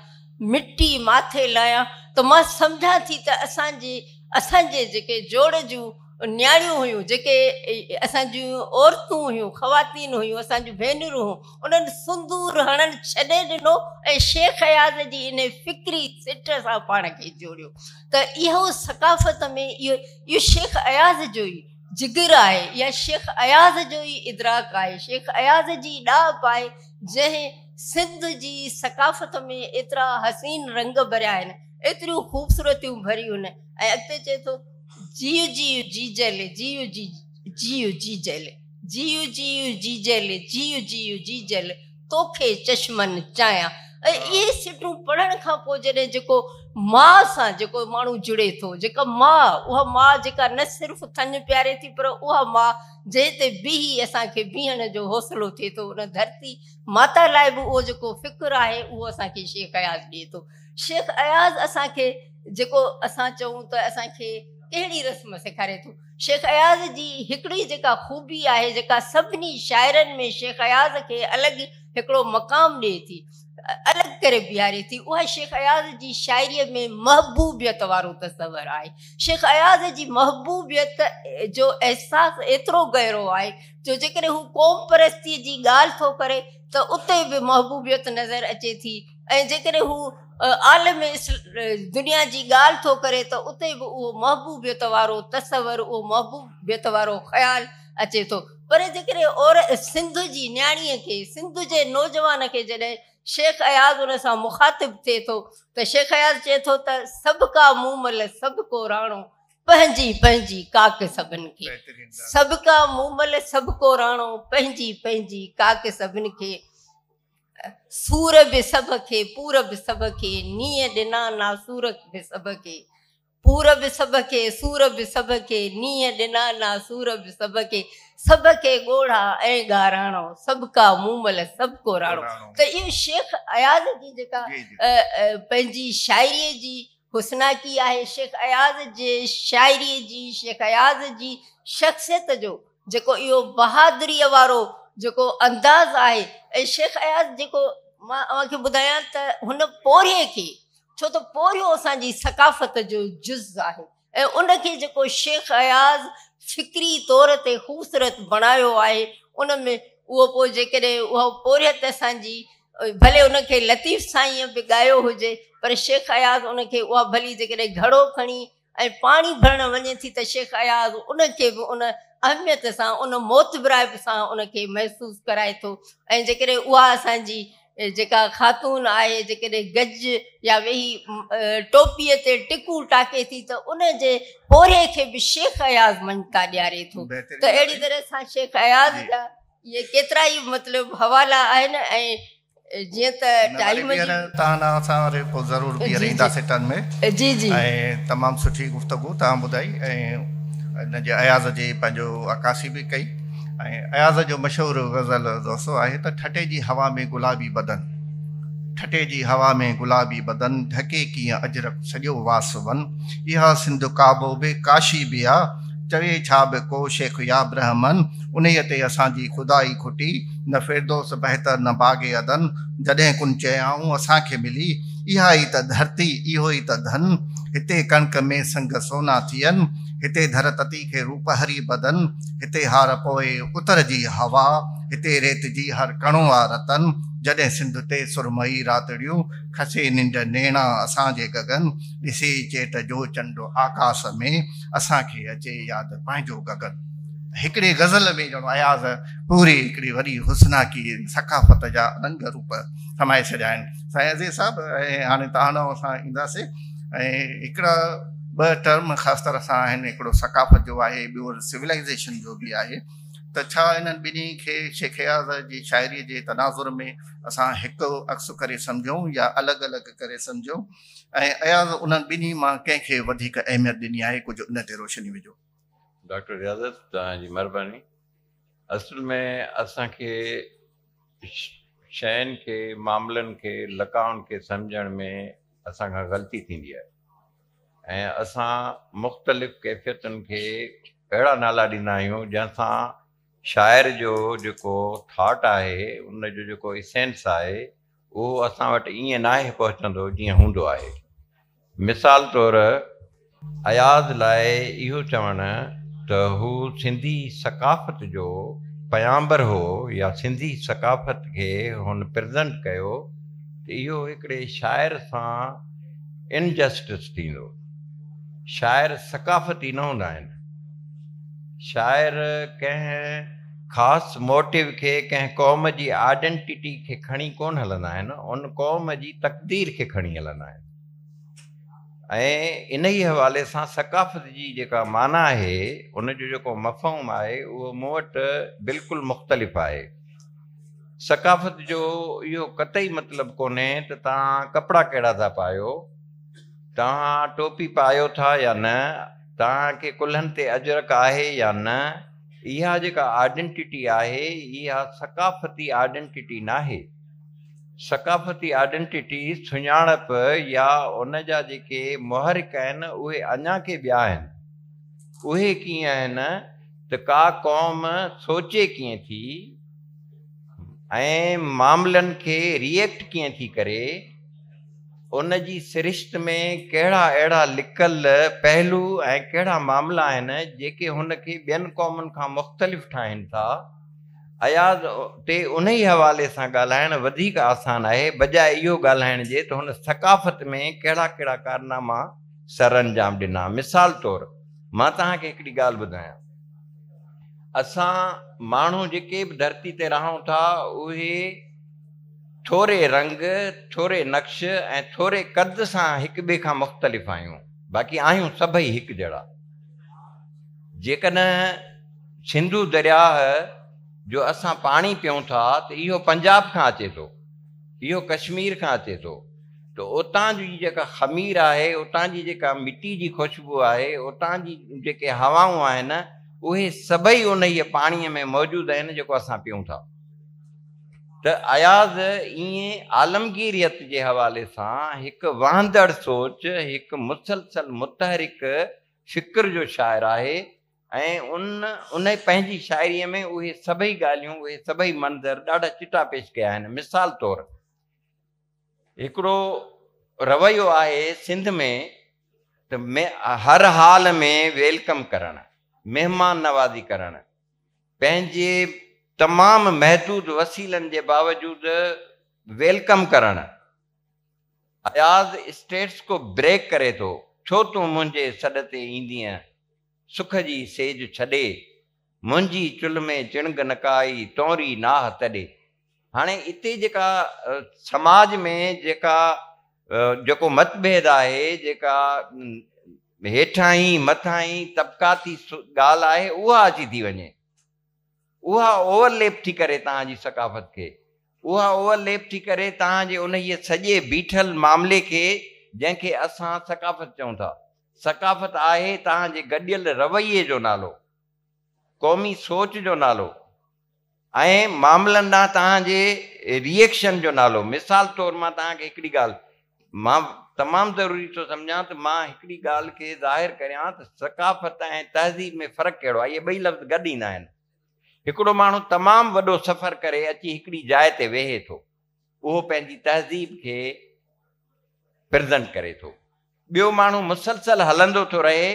مٽي ماٿي لايان، ته مان سمجهان ٿي ته اسان جي اسان جي جيڪي جوڙ جون نياڻيون هيون، جيڪي اسان جون عورتون هيون، خواتين هيون، اسان جون ڀينرون هيون، انهن سندور هڻڻ ڇڏي ڏنو ۽ شيخ اياز جي انهي فڪري سٽ سان پاڻ کي جوڙيو ته اهو ثقافت ۾ اهو اهو شيخ اياز جو ئي جگر آهي، اها شيخ اياز جو ئي ادراڪ آهي، شيخ اياز جي ڏاهپ آهي جنهن سنڌ جي ثقافت ۾ ايترا حسين رنگ ڀريا آهن، ايتريون خوبصورتيون ڀريون آهن ۽ اڳتي چئي ٿو. جيء جيء جيجل جيء جيء جيجل جيء جيء جيجل جيء جيء جيجل توکي چشمن چاهيان. ۽ اهي سٽون پڙهڻ کان پوء جڏهن جيڪو ماء سان جيڪو ماڻهو جڙي ٿو، جيڪا ماء، اها ماء جيڪا نه صرف ٿڃ پياري ٿي پر اها ماء جنهن تي بيهي اسان کي بيهڻ جو حوصلو ٿئي ٿو، ان ڌرتي ماتا لاء به اهو جيڪو فڪر آهي اهو اسان کي شيخ اياز ڏئي ٿو. شيخ اياز اسان کي جيڪو اسان چئون ته اسان کي ڪهڙي رسم سيکاري ٿو. شيخ اياز جي هڪڙي جيڪا خوبي آهي جيڪا سڀني شاعرن ۾ شيخ اياز کي الڳ هڪڙو مقام ڏئي ٿي، الڳ ڪري بيهاري ٿي، اها شيخ اياز جي شاعريء ۾ محبوبيت وارو تصور آهي. شيخ اياز جي محبوبيت جو احساس ايترو گهرو آهي جو جيڪڏهن هو قوم پرستيء جي ڳالهه ٿو ڪري ته اتي به محبوبيت نظر اچي ٿي. ۽ جيڪڏهن هو عالم دنيا جي ڳالهه ٿو ڪري ته اتي به اهو محبوبيت وارو تصور، اهو محبوبيت وارو خيال اچي ٿو. پر جيڪڏهن عورت سنڌ جي نياڻيء کي، سنڌ جي نوجوان کي جڏهن شيخ اياز ان سان مخاطب ٿئي ٿو ته شيخ اياز چئي ٿو ته سڀ ڪا مومل سڀ ڪو راڻو، پنهنجي پنهنجي ڪاڪ سڀن کي. سڀ ڪا مومل سڀ ڪو راڻو، پنهنجي پنهنجي ڪاڪ سڀن کي. سور به سڀ کي، پور به سڀ کي، نينهن ڏنا ناسور به سڀ کي. پور به سڀ کي، سور به سڀ کي، نينهن ڏنا ناسور به سڀ کي. سڀ کي ڳوڙها ۽ ڳاراڻو، سڀ ڪا مومل سڀ ڪو راڻو. ته اهو شيخ اياز جي جيڪا پنهنجي شاعريء جي حسناڪي آهي، شيخ اياز جي شاعريء جي، شيخ اياز جي شخصيت جو جيڪو اهو بهادريء وارو جيڪو انداز آهي ۽ شيخ اياز جيڪو مان اوهان کي ٻڌايان ته هن پورهيي کي، ڇو ته پورهيو اسان جي ثقافت جو جز آهي ۽ ان کي جيڪو شيخ اياز فڪري طور تي خوبصورت بڻايو آهي ان ۾ اهو پوء جيڪڏهن اهو پورهيت اسان جي ڀلي ان کي لطيف سائينء به ڳايو هجي پر شيخ اياز ان کي اها ڀلي جيڪڏهن گهڙو کڻي ۽ پاڻي ڀرڻ وڃي ٿي ته شيخ اياز ان کي به ان اهميت سان ان معتبرائپ سان ان کي محسوس ڪرائي ٿو ۽ جيڪڏهن اها اسان جي جيڪا خاتون آهي جيڪڏهن گج يا ويهي ٽوپيء تي ٽڪون ٽاڪي ٿي ته ان جي پورهيي کي به شيخ اياز مڃتا ڏياري ٿو ته اهڙي طرح سان شيخ اياز جا اهي ڪيترا ئي مطلب حوالا آهن ۽ جيئن ته ٽائيم جي. توهان ڏانهن اسان وري پوء ضرور ٻيهر اينداسين ٽن ۾. جي جي. ۽ تمام سٺي گفتگو توهان ٻڌائي ۽ ان جي اياز جي پنهنجو عڪاسي به ڪئي ۽ اياز جو مشهور غزل دوستو آهي ته ٺٽي جي هوا ۾ گلابي بدن ٺٽي جي هوا ۾ گلابي بدن ڍڪي ڪيئن اجرڪ سڄو واس ون اها سنڌ ڪعبو به ڪاشي به آ چوي ڇا به ڪو شيخ يا برهمن انهيء تي اسان جي خدائي کٽي، نه فردوس بهتر نه باغ عدن، جڏهن ڪن چيائون اسان کي ملي، اها ئي ته ڌرتي، اهو ئي ته ڌن، هتي ڪڻڪ ۾ سنگ سونا ٿين، هتي ڌر تتي کي روپ هري بدن، هتي هار پوي اتر جي هوا، هتي ريت جي هر ڪڻو آ رتن، جڏهن سنڌ تي سرمئي راتڙيون، کسي ننڊ نيڻا اسان جي گگن، ڏسي چيٽ جو چنڊ آڪاس ۾، اسان کي اچي ياد پنهنجو گگن. هڪڙي غزل ۾ ڄڻ اياز پوري هڪڙي وڏي حسناڪي ثقافت جا رنگ روپ سمائي ڇڏيا آهن. سائين عزيز صاحب ۽ هاڻي توهان ڏانهن اسان اينداسين ۽ هڪڙا ٻه ٽرم خاص طرح سان آهن، هڪڙو ثقافت جو آهي، ٻيو سولائيزيشن جو به آهي، ته ڇا انهن ٻنهي کي شيخ اياز جي شاعري جي تناظر ۾ اسان هڪ عڪس ڪري سمجهون يا الڳ الڳ ڪري سمجهون، ۽ اياز انهن ٻنهي مان ڪنهن کي وڌيڪ اهميت ڏني آهي، ڪجهه ان تي روشني وجهو. ڊاڪٽر رياضت توهان جي مهرباني. اصل ۾ اسان کي شين کي، معاملن کي، لقائن کي سمجهڻ ۾ اسان کان غلطي ٿيندي آهي ۽ اسان مختلف ڪيفيتن کي اهڙا نالا ڏيندا آهيون جنهن سان شاعر جو جيڪو ٿاٽ آهي، ان جو جيڪو اسينس آهي، اهو اسان وٽ ائين ناهي پهچندو جيئن هوندو آهي. مثال طور اياز لاء اهو چوڻ ته هو سنڌي ثقافت جو پيامبر هو يا سنڌي ثقافت کي هن پرزنٽ ڪيو ته اهو هڪڙي شاعر سان انجسٽس ٿيندو. شاعر ثقافتي نه هوندا آهن. شاعر ڪنهن خاص موٽيو کي، ڪنهن قوم جي آئيڊنٽيٽي کي کڻي ڪونه هلندا آهن، ان قوم جي تقدير کي کڻي هلندا آهن. ۽ انهيء حوالي سان ثقافت جي جيڪا معنيٰ آهي، ان جو جيڪو مفهوم آهي، اهو مون وٽ بلڪل مختلف آهي. ثقافت جو اهو قطعي مطلب ڪونهي ته توهان ڪپڙا ڪهڙا ٿا پايو، توهان ٽوپي پايو ٿا يا نه، توهان کي ڪلهن تي اجرڪ آهي يا نه، اها جيڪا آئيڊنٽيٽي آهي، اها ثقافتي آئيڊنٽيٽي ناهي. ثقافتي آئيڊنٽيٽي، سڃاڻپ يا ان جا جيڪي محرڪ آهن اهي اڃا ڪي ٻيا آهن. اهي ڪيئن آهن ته ڪا قوم سوچي ڪيئن ٿي ۽ معاملن کي ريئيڪٽ ڪيئن ٿي ڪري، ان جي سرشت ۾ ڪهڙا اهڙا لڪل پهلو ۽ ڪهڙا معاملا آهن جيڪي هن کي ٻين قومن کان مختلف ٺاهين ٿا. اياز تي انهي حوالي سان ڳالهائڻ وڌيڪ آسان آهي، بجاء اهو ڳالهائڻ جي ته هن ثقافت ۾ ڪهڙا ڪهڙا ڪارناما سرانجام ڏنا. مثال طور مان توهان کي هڪڙي ڳالهه ٻڌايان. اسان ماڻهو جيڪي به ڌرتي تي رهون ٿا، اهي ٿوري رنگ، ٿوري نقش ۽ ٿوري قد سان هڪ ٻئي کان مختلف آهيون، باقي آهيون سڀئي هڪجهڙا. جيڪڏهن سنڌو درياهه جو اسان پاڻي پيئون ٿا ته اهو پنجاب کان اچي ٿو، اهو ڪشمير کان اچي ٿو ته اتان جي جيڪا خمير آهي، اتان جي جيڪا مٽي جي خوشبو آهي، اتان جي جيڪي هوائون آهن، اهي سڀئي انهيء پاڻيء ۾ موجود آهن جيڪو اسان پيئون ٿا. ته اياز ائين عالمگيريت جي حوالي سان هڪ وهندڙ سوچ، هڪ مسلسل متحرڪ فڪر جو شاعر آهي ۽ ان انهي پنهنجي شاعريء ۾ اهي سڀئي ڳالهيون، اهي سڀئي منظر ڏاڍا چٽا پيش ڪيا آهن. مثال طور هڪڙو رويو آهي سنڌ ۾ ته هر حال ۾ welcome ڪرڻ، مهمان نوازي ڪرڻ، پنهنجي تمام محدود وسيلن جي باوجود welcome ڪرڻ. اياز اسٽيٽس ڪو بريڪ ڪري ٿو، ڇو تون منهنجي سڏ تي ايندينء، سک جي سيج ڇڏي، منهنجي چلهه ۾ چڻگ نه ڪائي، تونري ناهه تڏي. هاڻي اتي جيڪا سماج ۾ جيڪا جيڪو متڀيد آهي، جيڪا هيٺاهين مٿاهين طبقاتي ڳالهه آهي، اها اچي ٿي وڃي. اها اوور ليپ ٿي ڪري توهان جي ثقافت کي، اها اوور ليپ ٿي ڪري توهان جي انهيء سڄي بيٺل معاملي کي جنهن کي اسان ثقافت چئون ٿا. ثقافت آهي توهان جي گڏيل رويي جو نالو، قومي سوچ جو نالو ۽ معاملن ڏانهن توهان جي ري ايڪشن جو نالو. مثال طور مان توهان کي هڪڙي ڳالهه مان تمام ضروري ٿو سمجهان ته مان هڪڙي ڳالهه کي ظاهر ڪريان ته ثقافت ۽ تهذيب ۾ فرق ڪهڙو آهي؟ اهي ٻئي لفظ گڏ ايندا آهن. هڪڙو ماڻهو تمام وڏو سفر ڪري اچي هڪڙي جاء تي ويهي ٿو، اهو پنهنجي تهذيب کي پرزنٽ ڪري ٿو. ٻيو ماڻهو مسلسل هلندو ٿو رهي،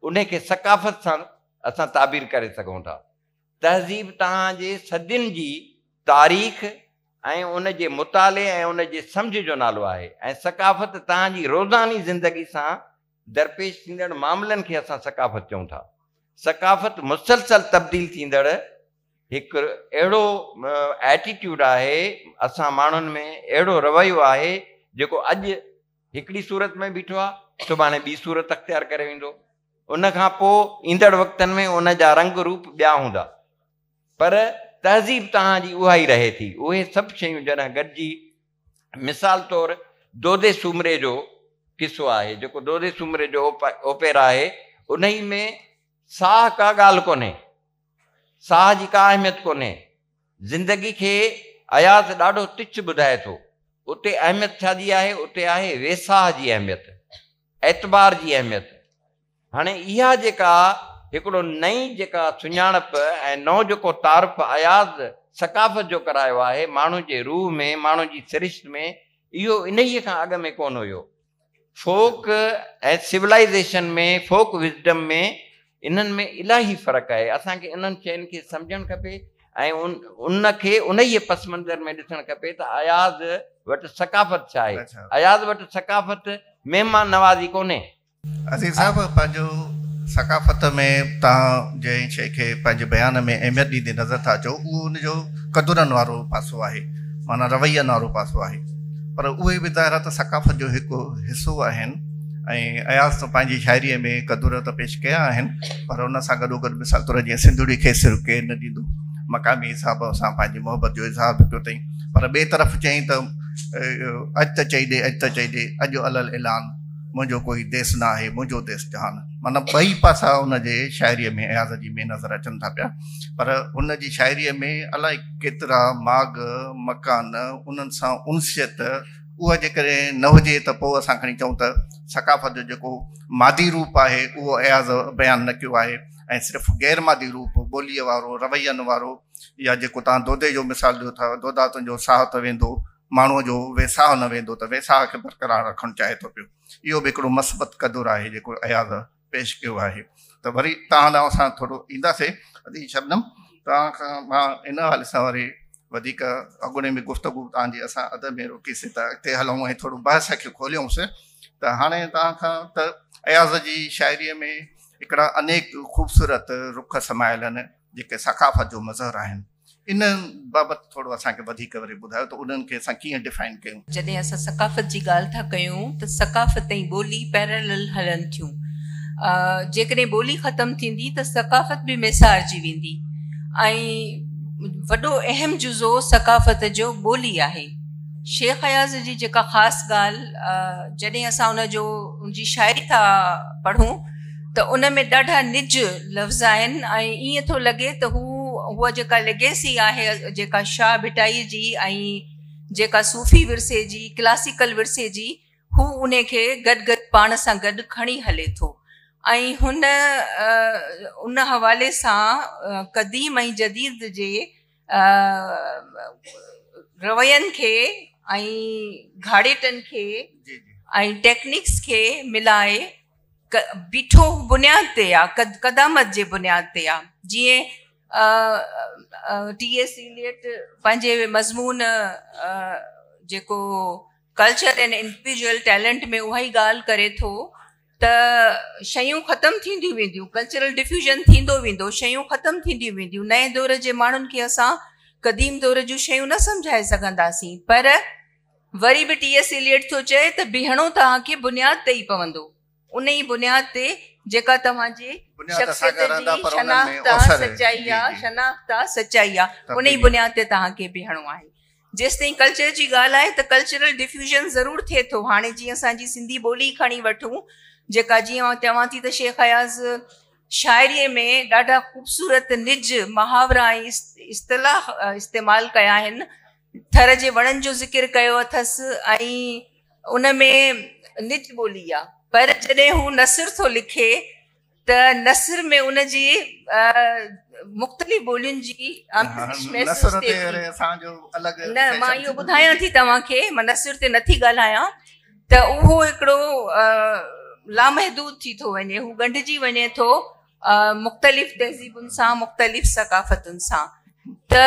ان کي ثقافت سان اسان تعبير ڪري سگهون ٿا. تهذيب توهان جي صدين جي تاريخ ۽ ان جي مطالعي ۽ ان جي سمجهه جو نالو آهي ۽ ثقافت توهان جي روزاني زندگي سان درپيش ٿيندڙ معاملن کي اسان ثقافت چئون ٿا. ثقافت مسلسل تبديل ٿيندڙ هڪ اهڙو ايٽيٽيوڊ آهي، اسان ماڻهن ۾ اهڙو رويو آهي جيڪو اڄ هڪڙي صورت ۾ بيٺو آهي، سڀاڻي ٻي صورت اختيار ڪري ويندو. ان کان پوء ايندڙ وقتن ۾ ان جا رنگ روپ ٻيا هوندا. پر تهذيب توهان جي اها ئي رهي ٿي. اهي سڀ شيون جڏهن گڏجي مثال طور دودي سومري جو قصو آهي، جيڪو دودي سومري جو اوپيرا آهي، انهي ۾ ساهه ڪا ڳالهه ڪونهي، ساهه جي ڪا اهميت ڪونهي. زندگي کي اياز ڏاڍو تڇ ٻڌائي ٿو. اتي اهميت ڇا جي آهي؟ اتي آهي ويساهه جي اهميت، اعتبار جي اهميت. هاڻي اها جيڪا هڪڙو نئين جيڪا سڃاڻپ ۽ نئون جيڪو تعارف اياز ثقافت جو ڪرايو آهي ماڻهو جي روح ۾، ماڻهو جي سرشت ۾، اهو انهيء کان اڳ ۾ ڪونه هيو. فوڪ ۽ سولائيزيشن ۾، فوڪ وزڊم ۾ انهن ۾ الاهي فرق آهي. اسان کي انهن شين کي سمجهڻ کپي ۽ ان کي انهيء پس منظر ۾ ڏسڻ کپي ته اياز وٽ ثقافت ڇا آهي. اياز وٽ ثقافت مهمان نوازي ڪونهي. عزيز صاحب پنهنجو ثقافت ۾ توهان جنهن شيء کي پنهنجي بيان ۾ اهميت ڏيندي نظر ٿا اچو اهو ان جو قدرن وارو پاسو آهي معنيٰ روين وارو پاسو آهي پر اهي به ظاهر آهي ته ثقافت جو هڪ حصو آهن ۽ اياز ته پنهنجي شاعريء ۾ قدر ته پيش ڪيا آهن پر ان سان گڏو گڏ مثال طور جيئن سنڌڙي کي سر ڪير نه ڏيندو مقامي حساب سان پنهنجي محبت جو اظهار به ڪيو اٿئي پر ٻئي طرف چيائين ته اڄ ته چئي ڏي اڄ ته چئي ڏي اڄ الل اعلان منهنجو ڪوئي ديس نه آهي منهنجو ديس جهان. معنيٰ ٻئي پاسا ان جي شاعريء ۾ اياز جي ۾ نظر اچن ٿا پيا پر هن جي شاعريء ۾ الائي ڪيترا ماڳ مڪان انهن سان انسيت اها جيڪڏهن نه هجي ته پوء اسان کڻي چئون ته ثقافت جو جيڪو مادي روپ آهي اهو اياز بيان نه ڪيو آهي ۽ صرف غير مادي روپ ٻوليء وارو روين وارو يا جيڪو توهان دودي جو مثال ڏيو ٿا دودا تنهنجو ساهه ته ويندو ماڻهوء جو ويساهه نه ويندو ته ويساهه کي برقرار رکڻ چاهي ٿو پيو. اهو به هڪڙو مثبت قدر آهي جيڪو اياز پيش ڪيو آهي. ته وري توهان ڏانهن اسان ٿورو اينداسين. ادي شبنم توهان کان مان ان حوالي سان وري وڌيڪ اڳوڻي ۾ گفتگو توهان جي اسان اڌ ۾ روڪيسين ته اڳتي هلون ۽ ٿورو بحث کي کوليونس ته هاڻي توهان کان ته اياز جي شاعريء ۾ هڪڙا انيڪ خوبصورت رخ سمايل آهن جيڪي ثقافت جو مظهر آهن. انهن بابت ٿورو اسان کي وڌيڪ وري ٻڌايو ته انهن کي اسان ڪيئن ڊفائن ڪيون. جڏهن اسان ثقافت جي ڳالهه ٿا ڪيون ته ثقافت ۽ ٻولي پيرلل هلن ٿيون. جيڪڏهن ٻولي ختم ٿيندي ته ثقافت به ميسارجي ويندي ۽ وڏو اهم جزو ثقافت جو ٻولي آهي. شيخ اياز جي جيڪا خاص ڳالهه جڏهن اسان ان جو ان جي شاعري ٿا پڙهون ته ان ۾ ڏاڍا نج لفظ آهن ۽ ائين ٿو لڳي ته هو هوء جيڪا ليگيسي آهي جيڪا شاهه ڀٽائي جي ۽ جيڪا صوفي ورثي جي ڪلاسيڪل ورثي جي هو ان کي گڏ گڏ پاڻ سان گڏ کڻي هلي ٿو ۽ هن ان حوالي سان قديم ۽ جديد جي روين کي ۽ گهاڙيٽن کي ۽ ٽيڪنڪس کي ملائي بيٺو بنياد تي آ، قدامت جي بنياد تي آ. جيئن ٽي ايس ايليٽ پنهنجي مضمون جيڪو ڪلچر اينڊ انڊيويجوئل ٽيلنٽ ۾ اها ئي ڳالهه ڪري ٿو ته شيون ختم ٿينديون وينديون، ڪلچرل ڊفيوزن ٿيندو ويندو، شيون ختم ٿينديون وينديون، نئين دور جي ماڻهن کي اسان قديم دور جون شيون نه سمجهائي سگهنداسين پر وري به ٽي ايس ايليٽ ٿو چئي ته بيهڻو توهان کي بنياد تي ئي پوندو، ان ئي بنياد تي جيڪا توهان جي شخصيت جي شناخت آ، سچائي آ، شناخت آ، سچائي آ، ان ئي بنياد تي توهان کي بيهڻو آهي. جيستائين ڪلچر جي ڳالهه آهي ته ڪلچرل ڊفيوزن ضرور ٿئي ٿو. هاڻي جيئن اسان جي سنڌي ٻولي کڻي وٺون جيڪا جيئن مان چوان ٿي ته شيخ اياز شاعريء ۾ ڏاڍا خوبصورت نج محاورا ۽ اصطلاح استعمال ڪيا آهن. ٿر جي وڻن جو ذڪر ڪيو اٿس ۽ ان ۾ نج ٻولي آ پر جڏهن هو نثر ٿو لکي ته نثر ۾ ان جي مختلف ٻولين جي آميزش محسوس ٿئي ٿي. نه مان اهو ٻڌايان ٿي توهان کي مان نثر تي نٿي ڳالهايان ته اهو هڪڙو لامحدود ٿي ٿو وڃي، هو ڳنڍجي وڃي ٿو مختلف تهذيبن سان، مختلف ثقافتن سان. ته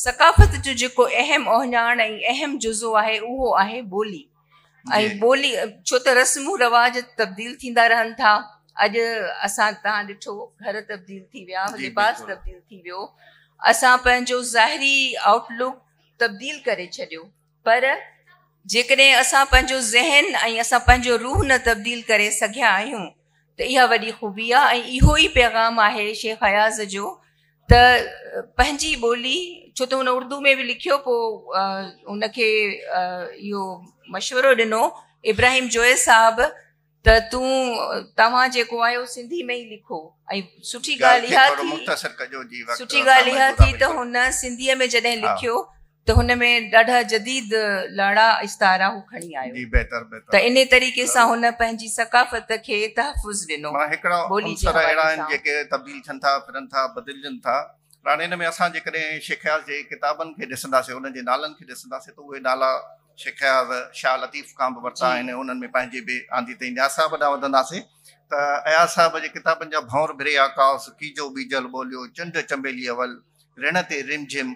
ثقافت جو جيڪو اهم اهڃاڻ ۽ اهم جزو آهي اهو آهي ٻولي. ۽ ٻولي ڇو ته رسمون رواج تبديل ٿيندا رهن ٿا. اڄ اسان توهان ڏٺو گهر تبديل ٿي ويا، لباس تبديل ٿي ويو، اسان پنهنجو ظاهري آئوٽ لڪ تبديل ڪري ڇڏيو، پر جيڪڏهن اسان پنهنجو ذهن ۽ اسان پنهنجو روح نه تبديل ڪري سگهيا آهيون ته اها وڏي خوبي آهي. ۽ اهو ئي پيغام آهي شيخ اياز جو ته پنهنجي ٻولي، ڇو ته هن اردو ۾ به لکيو، پوء هن کي اهو مشورو ڏنو ابراهيم جويي صاحب ته تون توهان جيڪو آهيو سنڌي ۾ ئي لکو. ۽ سٺي ڳالهه اها ٿي، سٺي ڳالهه اها ٿي ته هن سنڌيء ۾ جڏهن لکيو ته هن ۾ ڏاڍا جديد لاڙا استعارا هو کڻي آيو. ته انهي طريقي سان هن پنهنجي ثقافت کي تحفظ ڏنو. هڪڙا عنصر اهڙا آهن جيڪي تبديل ٿين ٿا، ڦرن ٿا، بدلجن ٿا. پر هاڻي ان ۾ اسان جيڪڏهن شيخ اياز جي ڪتابن کي ڏسنداسين، انهن جي نالن کي ڏسنداسين ته اهي نالا شيخ اياز شاهه لطيف کان به ورتا آهن ۽ انهن ۾ پنهنجي به آندي. تائين نياز صاحب ڏانهن وڌنداسين ته اياز صاحب جي ڪتابن جا ڀنور ڀري آڪاس، ڪيجو ٻيجل ٻوليو، چنڊ چنبيلي اول، رڻ تي رمجھم،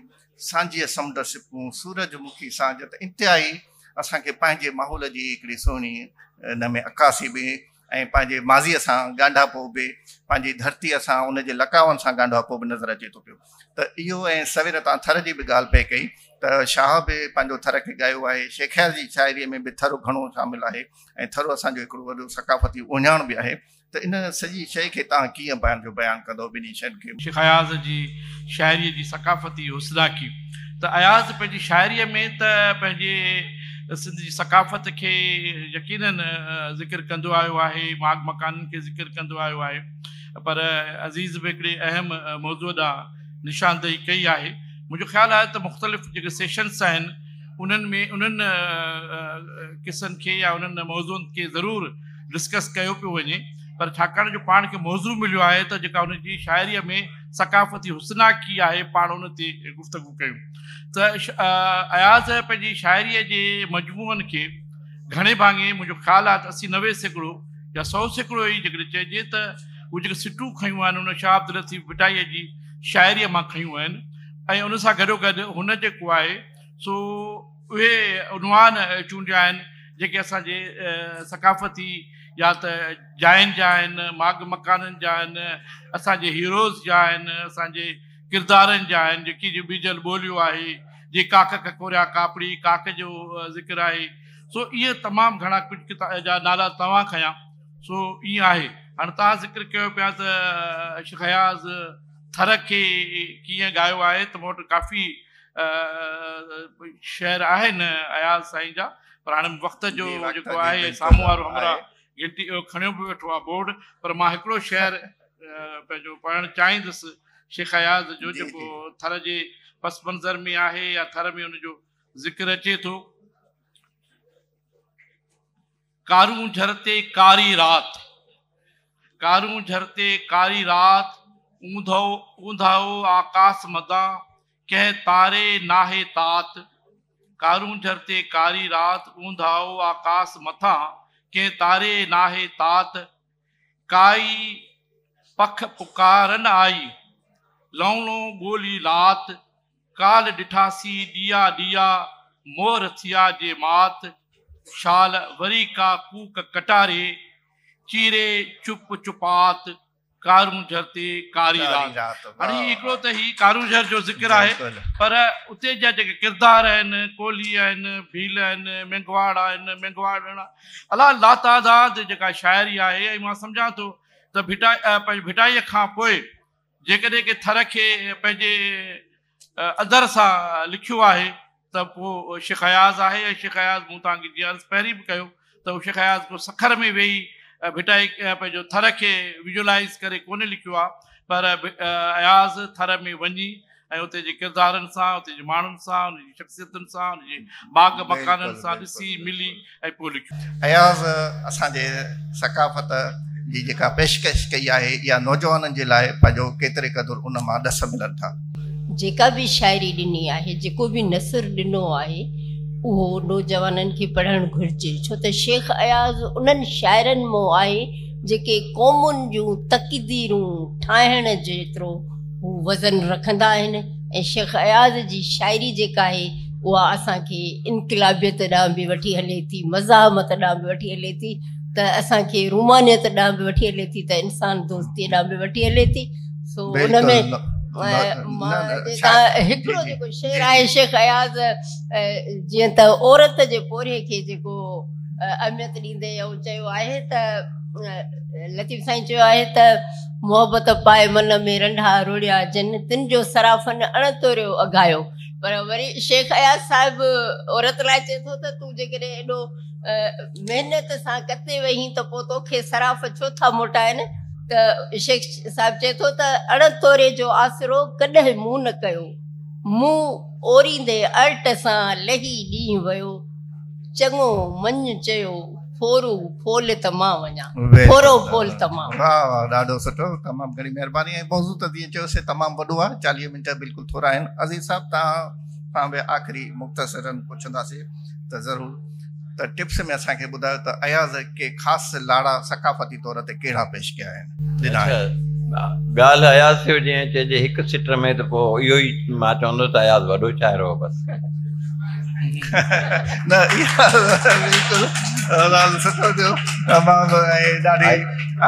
سانجهيء سمنڊ سپون، سورج مکي سانجهه ته انتهائي اسان کي پنهنجي ماحول جي هڪڙي سهڻي ان ۾ عڪاسي به ۽ پنهنجي ماضيء سان ڳانڍاپو به، پنهنجي ڌرتيء سان ان جي لقاون سان ڳانڍاپو به نظر اچي ٿو پيو. ته اهو ۽ سوير تان ٿر جي به ڳالهه پئي ڪئي ته شاهه به پنهنجو ٿر کي ڳايو آهي، شيخ اياز جي شاعريء ۾ به ٿر گهڻو شامل آهي ۽ ٿر اسان جو هڪڙو وڏو ثقافتي اهڃاڻ به آهي. ته ان سڄي شيء کي توهان ڪيئن پنهنجو بيان ڪندؤ ٻنهي شين کي؟ شيخ اياز جي شاعريء جي ثقافتي حسناڪي ته اياز پنهنجي شاعريء ۾ ته پنهنجي سنڌ جي ثقافت کي يقيناً ذڪر ڪندو آيو آهي، ماڳ مڪانن کي ذڪر ڪندو آيو آهي، پر عزيز به هڪڙي اهم موضوع ڏانهن نشاندهي ڪئي آهي. منهنجو خيال آهي ته مختلف جيڪي سيشنس آهن انهن ۾ انهن قصن کي يا انهن موضوعن کي ضرور ڊسڪس ڪيو پيو وڃي، پر ڇاڪاڻ جو پاڻ کي موضوع مليو آهي ته جيڪا ان جي شاعريء ۾ ثقافتي حسناڪي آهي پاڻ ان تي گفتگو ڪيون ته اياز پنهنجي شاعريء جي مجموعن کي گهڻي ڀاڱي منهنجو خيال آهي ته 80 90% يا 100% ئي جيڪڏهن چئجي ته هو جيڪي سٽون کنيون آهن ان شاهه عبداللطيف ڀٽائيء جي شاعريء مان کنيون آهن ۽ ان سان گڏوگڏ هن جيڪو آهي سو اهي عنوان چونڊيا آهن جيڪي اسان جي ثقافتي يا ته جاين جا آهن، ماڳ مڪانن جا آهن، اسان جي هيروز جا آهن، اسان جي ڪردارن جا آهن، جيڪي جو ٻيجل ٻوليو آهي، جي ڪاڪ ڪڪوريا ڪاپڙي، ڪاڪ جو ذڪر آهي، سو اهي تمام گهڻا ڪجهه جا نالا توهان کنيا، سو ائين آهي. هاڻي توهان ذڪر ڪيو پيا ته شيخ اياز ٿر کي ڪيئن ڳايو آهي ته مون وٽ ڪافي شعر آهن اياز سائين جا، پر هاڻي وقت جو جيڪو آهي سامهون وارو همراهه گهنٽي کڻيو به ويٺو آهي بورڊ، پر مان هڪڙو شعر پنهنجو پڙهڻ چاهيندس شيخ اياز جو، جيڪو ٿر جي پس منظر ۾ آهي يا ٿر ۾ ان جو ذڪر اچي ٿو. ڪارونجهر تي ڪاري رات، ڪارونجهر تي ڪاري رات، اونڌو اونڌائو آڪاس مدان، ڪنهن تاري ناهي تات. ڪارونجهر تي ڪاري رات، اونڌائو آڪاس مٿان، ڪنهن تاري ناهي تات. ڪائي پک پڪار نه آئي، لئون لئون ڳولي لات. ڪالهه ڏٺاسين ڏيئا ڏيئا، مور ٿيا جي مات. شال وري ڪا ڪوڪ ڪٽاري، چيري چپ چپات. ڪارونجهر تي ڪاري رات. هاڻي هي هڪڙو ته هي ڪارونجهر جو ذڪر آهي، پر اتي جا جيڪي ڪردار آهن، ڪولهي آهن، ڀيل آهن، مينگهواڙ آهن، مينگهواڙڻ، الا لاتعداد جيڪا شاعري آهي ۽ مان سمجهان ٿو ته ڀٽائي ڀٽائيء کان پوء جيڪڏهن ڪنهن ٿر کي پنهنجي اندر سان لکيو آهي ته پوء شيخ اياز آهي. ۽ شيخ اياز مون توهان کي جيئن عرض پهرين به ڪيو ته هو شيخ اياز ڪو سکر ۾ ويهي ڀٽائي پنهنجو ٿر کي ويجوئلائيز ڪري ڪونه لکيو آهي، پر اياز ٿر ۾ وڃي ۽ اتي جي ڪردارن سان، اتي جي ماڻهن سان، ان جي شخصيتن سان، ان جي باغ مڪانن سان ڏسي، ملي ۽ پوء لکيو. اياز اسان جي ثقافت جي جيڪا پيشڪش ڪئي آهي اها نوجوانن جي لاء پنهنجو ڪيتري قدر ان مان ڏس ملن ٿا. جيڪا به شاعري ڏني آهي، جيڪو به نثر ڏنو آهي، اهو نوجوانن کي پڙهڻ گهرجي، ڇو ته شيخ اياز انهن شاعرن مان آهي جيڪي قومن جون تقديرون ٺاهڻ جيترو هو وزن رکندا آهن ۽ شيخ اياز جي شاعري جيڪا آهي اها اسان کي انقلابيت ڏانهن به وٺي هلي ٿي، مزاحمت ڏانهن به وٺي هلي ٿي ته اسان کي رومانيت ڏانهن به وٺي هلي ٿي ته انسان دوستي ڏانهن به وٺي هلي ٿي. سو ان ۾ هڪڙو جيڪو شعر آهي شيخ اياز جيئن ته عورت جي پورهيي کي جيڪو اهميت ڏيندي اهو چيو آهي ته لطيف سائين چيو آهي ته محبت پائي من ۾ رنڍا روڙيا جن تن جو صرافن اڻ توريو اگهايو. پر وري شيخ اياز صاحب عورت لاء چئي ٿو ته تون جيڪڏهن ايڏو محنت سان ڪتي ويهين ته پوء توکي صراف ڇو ٿا موٽائن؟ ته شيخ صاحب چئي ٿو ته اڻ توري جو آسرو ڪڏهن مون نه ڪيو، مون اوريندي ارٽ سان لهي ڏينهن ويو، چڱو مڃ چيو ڦورو ڦول ته مان وڃان، ڦورو ڦول ته مان وڃان. واهه واهه ڏاڍو سٺو، تمام گهڻي مهرباني ۽ موضوع ته جيئن چيوسين تمام وڏو آهي، 40 منٽ بلڪل ٿورا آهن. عزيز صاحب توهان کان به آخري مختصرن پڇنداسين ته ضرور ته ٽپس ۾ اسان کي ٻڌايو ته اياز ڪي خاص لاڙا ثقافتي طور تي ڪهڙا پيش ڪيا آهن، ڏنا آهن. اڇا ڳالهه اياز تي هجي ۽ چئجي هڪ سٽ ۾ ته پوء اهو ئي مان چوندس ته اياز وڏو شاعر هو بس. نه اها بلڪل ڳالهه سٺو ٿيو تمام ۽ ڏاڍي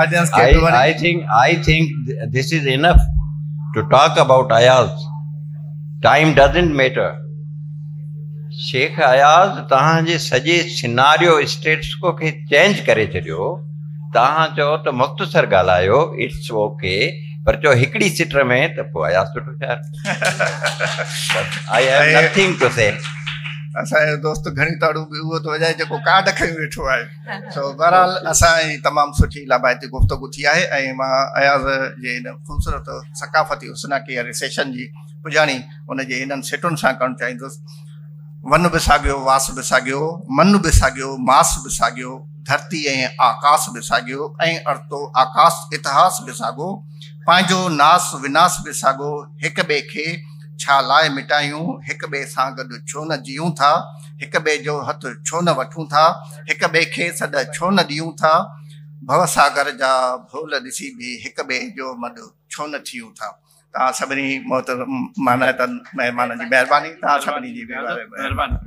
آڊينس کي به وڻي. I think this is enough to talk about Ayaz. Time doesn't matter. Shaikh Ayaz توهان جي سڄي سيناريو اسٽيٽس ڪو کي چينج ڪري ڇڏيو، توهان چئو ته مختصر ڳالهايو it's okay پر چئو هڪڙي سٽ ۾ ته پوء اياز سٺو شاعر بس I have nothing to سي. اسان جو دوست گهڻيون تاڙون به اهو ٿو وڄائي جيڪو ڪارڊ کنيو ويٺو آهي. سو بهرحال اسان جي تمام سٺي لاڀائتي گفتگو ٿي آهي ۽ مان اياز جي هن خوبصورت ثقافتي حسناڪي واري سيشن جي پڄاڻي ان جي هنن سٽن سان ڪرڻ چاهيندس، ون به ساڳيو، واس به ساڳيو، من به ساڳيو، ماس به ساڳيو، ڌرتي ۽ آڪاس به ساڳيو ۽ ارتو آڪاس اتهاس به ساڳو، پنهنجو ناس وناس به ساڳو، هڪ ٻئي کي ڇا لاء مٽايون، هڪ ٻئي سان گڏ ڇو نه جيئون ٿا، هڪ ٻئي جو هٿ ڇو نه وٺون ٿا، هڪ ٻئي کي سڏ ڇو نه ڏيون ٿا، ڀوساگر جا ڀول ڏسي به هڪ ٻئي جو مڏ ڇو نه ٿيون ٿا. توهان سڀني محترم مانائتن مهمانن جي مهرباني. توهان سڀني جي مهرباني.